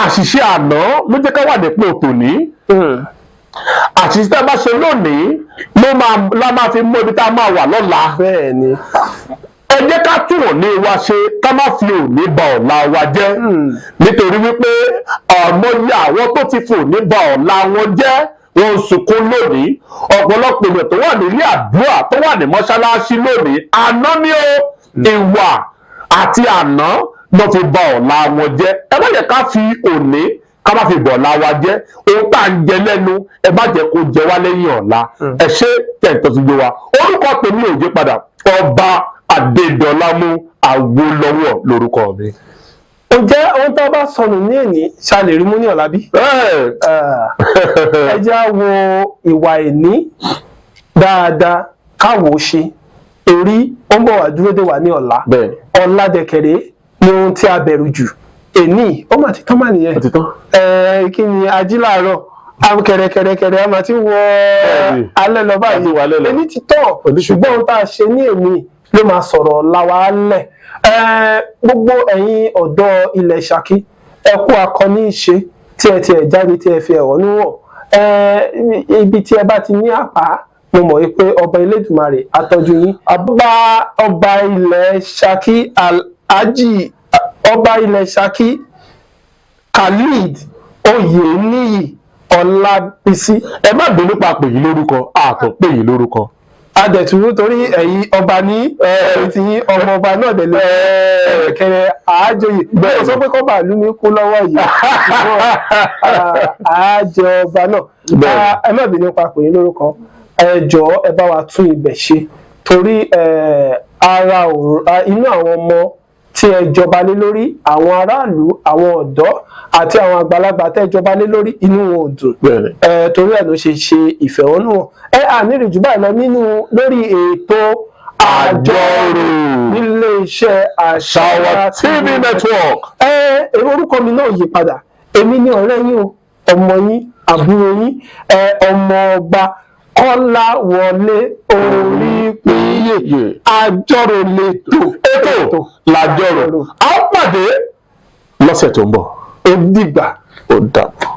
àṣìṣe àná ló jẹ́ ká wà nípò tòní. Àṣìṣe tá a bá ṣe lónìí ló máa la máa fi mú ibi tá a máa wà lọ́la. Ẹ jẹ́ ká tún òní wa ṣe, ká má fi òní ba ọ̀la wa jẹ́, nítorí wípé àmọye àwọn tó ti fi òní ba ọ̀la wọn jẹ́, wọ́n ń sunkún lónìí. Ọ̀pọ̀lọpọ̀ èèyàn tó wà nílé àdúrà, tó wà ní mọ́ṣáláṣí lónìí, àná ni ó ìwà àti àná ló fi ba ọ̀la wọn jẹ́. Ẹ má jẹ́ ká fi òní, ká má fi bọ̀ọ̀la wa jẹ́. Ohun tá à ń jẹ lẹ́nu, ẹ má jẹ́ kó jẹ wá lẹ́yìn ọ̀la. Ẹ ṣé tẹ̀tọ́ ti gbé wa. Orúkọ tèmi ò yí padà, Ọba Adédọlámú Awólọ́wọ̀ lórúkọ mi. Ǹjẹ́ ohun tá a bá sọnù ní èní, ṣá lè rí mú ní ọ̀la bí? Ẹ jẹ́ á wo ìwà ìní dáadáa káwò ó ṣe, torí ó ń bọ̀ wá dúró dè wá ní ọ̀la. Ọ̀la dẹ̀kẹ̀rẹ́ ni ohun tí a bẹ̀rù jù. Èní ó mà ti tán mà nìyẹn. Ó ti tán. Ẹ kí ni ají láàárọ̀, a kẹ̀rẹ̀kẹ̀rẹ̀kẹ̀rẹ̀ a máa ti wọ alẹ́ lọ A báyìí. ti wọ alẹ́ lọ. Èní ti tán, Òní ti ṣùgbọ́n tán. ohun tá a ṣe ní èní ló máa sọ̀rọ̀ ọ̀la wa lẹ̀. Ẹ, gbogbo ẹ̀yin ọ̀dọ́ ilẹ̀ Ṣakí, ẹ kú akọni ìṣe tí ẹ tiẹ̀ jáde, tí ẹ fi ẹ̀hónú hàn. Ẹ ibi tí ẹ bá ti ní àpá, mo mọ̀ wípé ọba Elédùmarè á tọ́jú yín. Ọba ilẹ̀ Ṣakí, Alhaji ọba ilẹ̀ Ṣakí Khalid Oyeniyi. Ọlábísí. Ẹ má bínú pa pè yín lórúkọ, àtọ̀ pè yín lórúkọ. Adẹ̀túrú torí ẹ̀yin ọba ní ẹ̀yin tí yín ọmọ ọba náà dẹ̀ lè kẹrẹ àájòyè. Bẹ́ẹ̀ sọ pé kọ́ba ìlú mi kú lọ́wọ́ yìí, ṣùgbọ́n, àájẹ ọba náà. Bẹ́ẹ̀ni. Ẹ má bínú pa pè yín lórúkọ. Ẹ jọ̀ọ́, ẹ bá wa tún ibẹ̀ ṣe torí ara inú àwọn ọmọ tí ẹ jọba lé lórí, àwọn aráàlú, àwọn ọ̀dọ́ àti àwọn àgbàlagbà tẹ́ jọba lé lórí, inú wọn ò dùn. Ẹ torí ẹ̀ ló ṣe ṣe ìfẹ̀hónúhàn. Ẹ ànírìí jù báyìí lọ nínú lórí ètò Àjọrò nílé iṣẹ́ Àṣàwà TV Network. Ẹ orúkọ mi náà yí padà. Èmi ní ọ̀rẹ́ yín o, ọmọ yín, àbúrò yín, ẹ ọmọ ọba Kọ́láwọlé Orípìyè. Àjọrò lètò. Ètò làjọrò. A ó pàdé lọ́sẹ̀ tó ń bọ̀. Ó dìgbà. Ó dàbọ̀.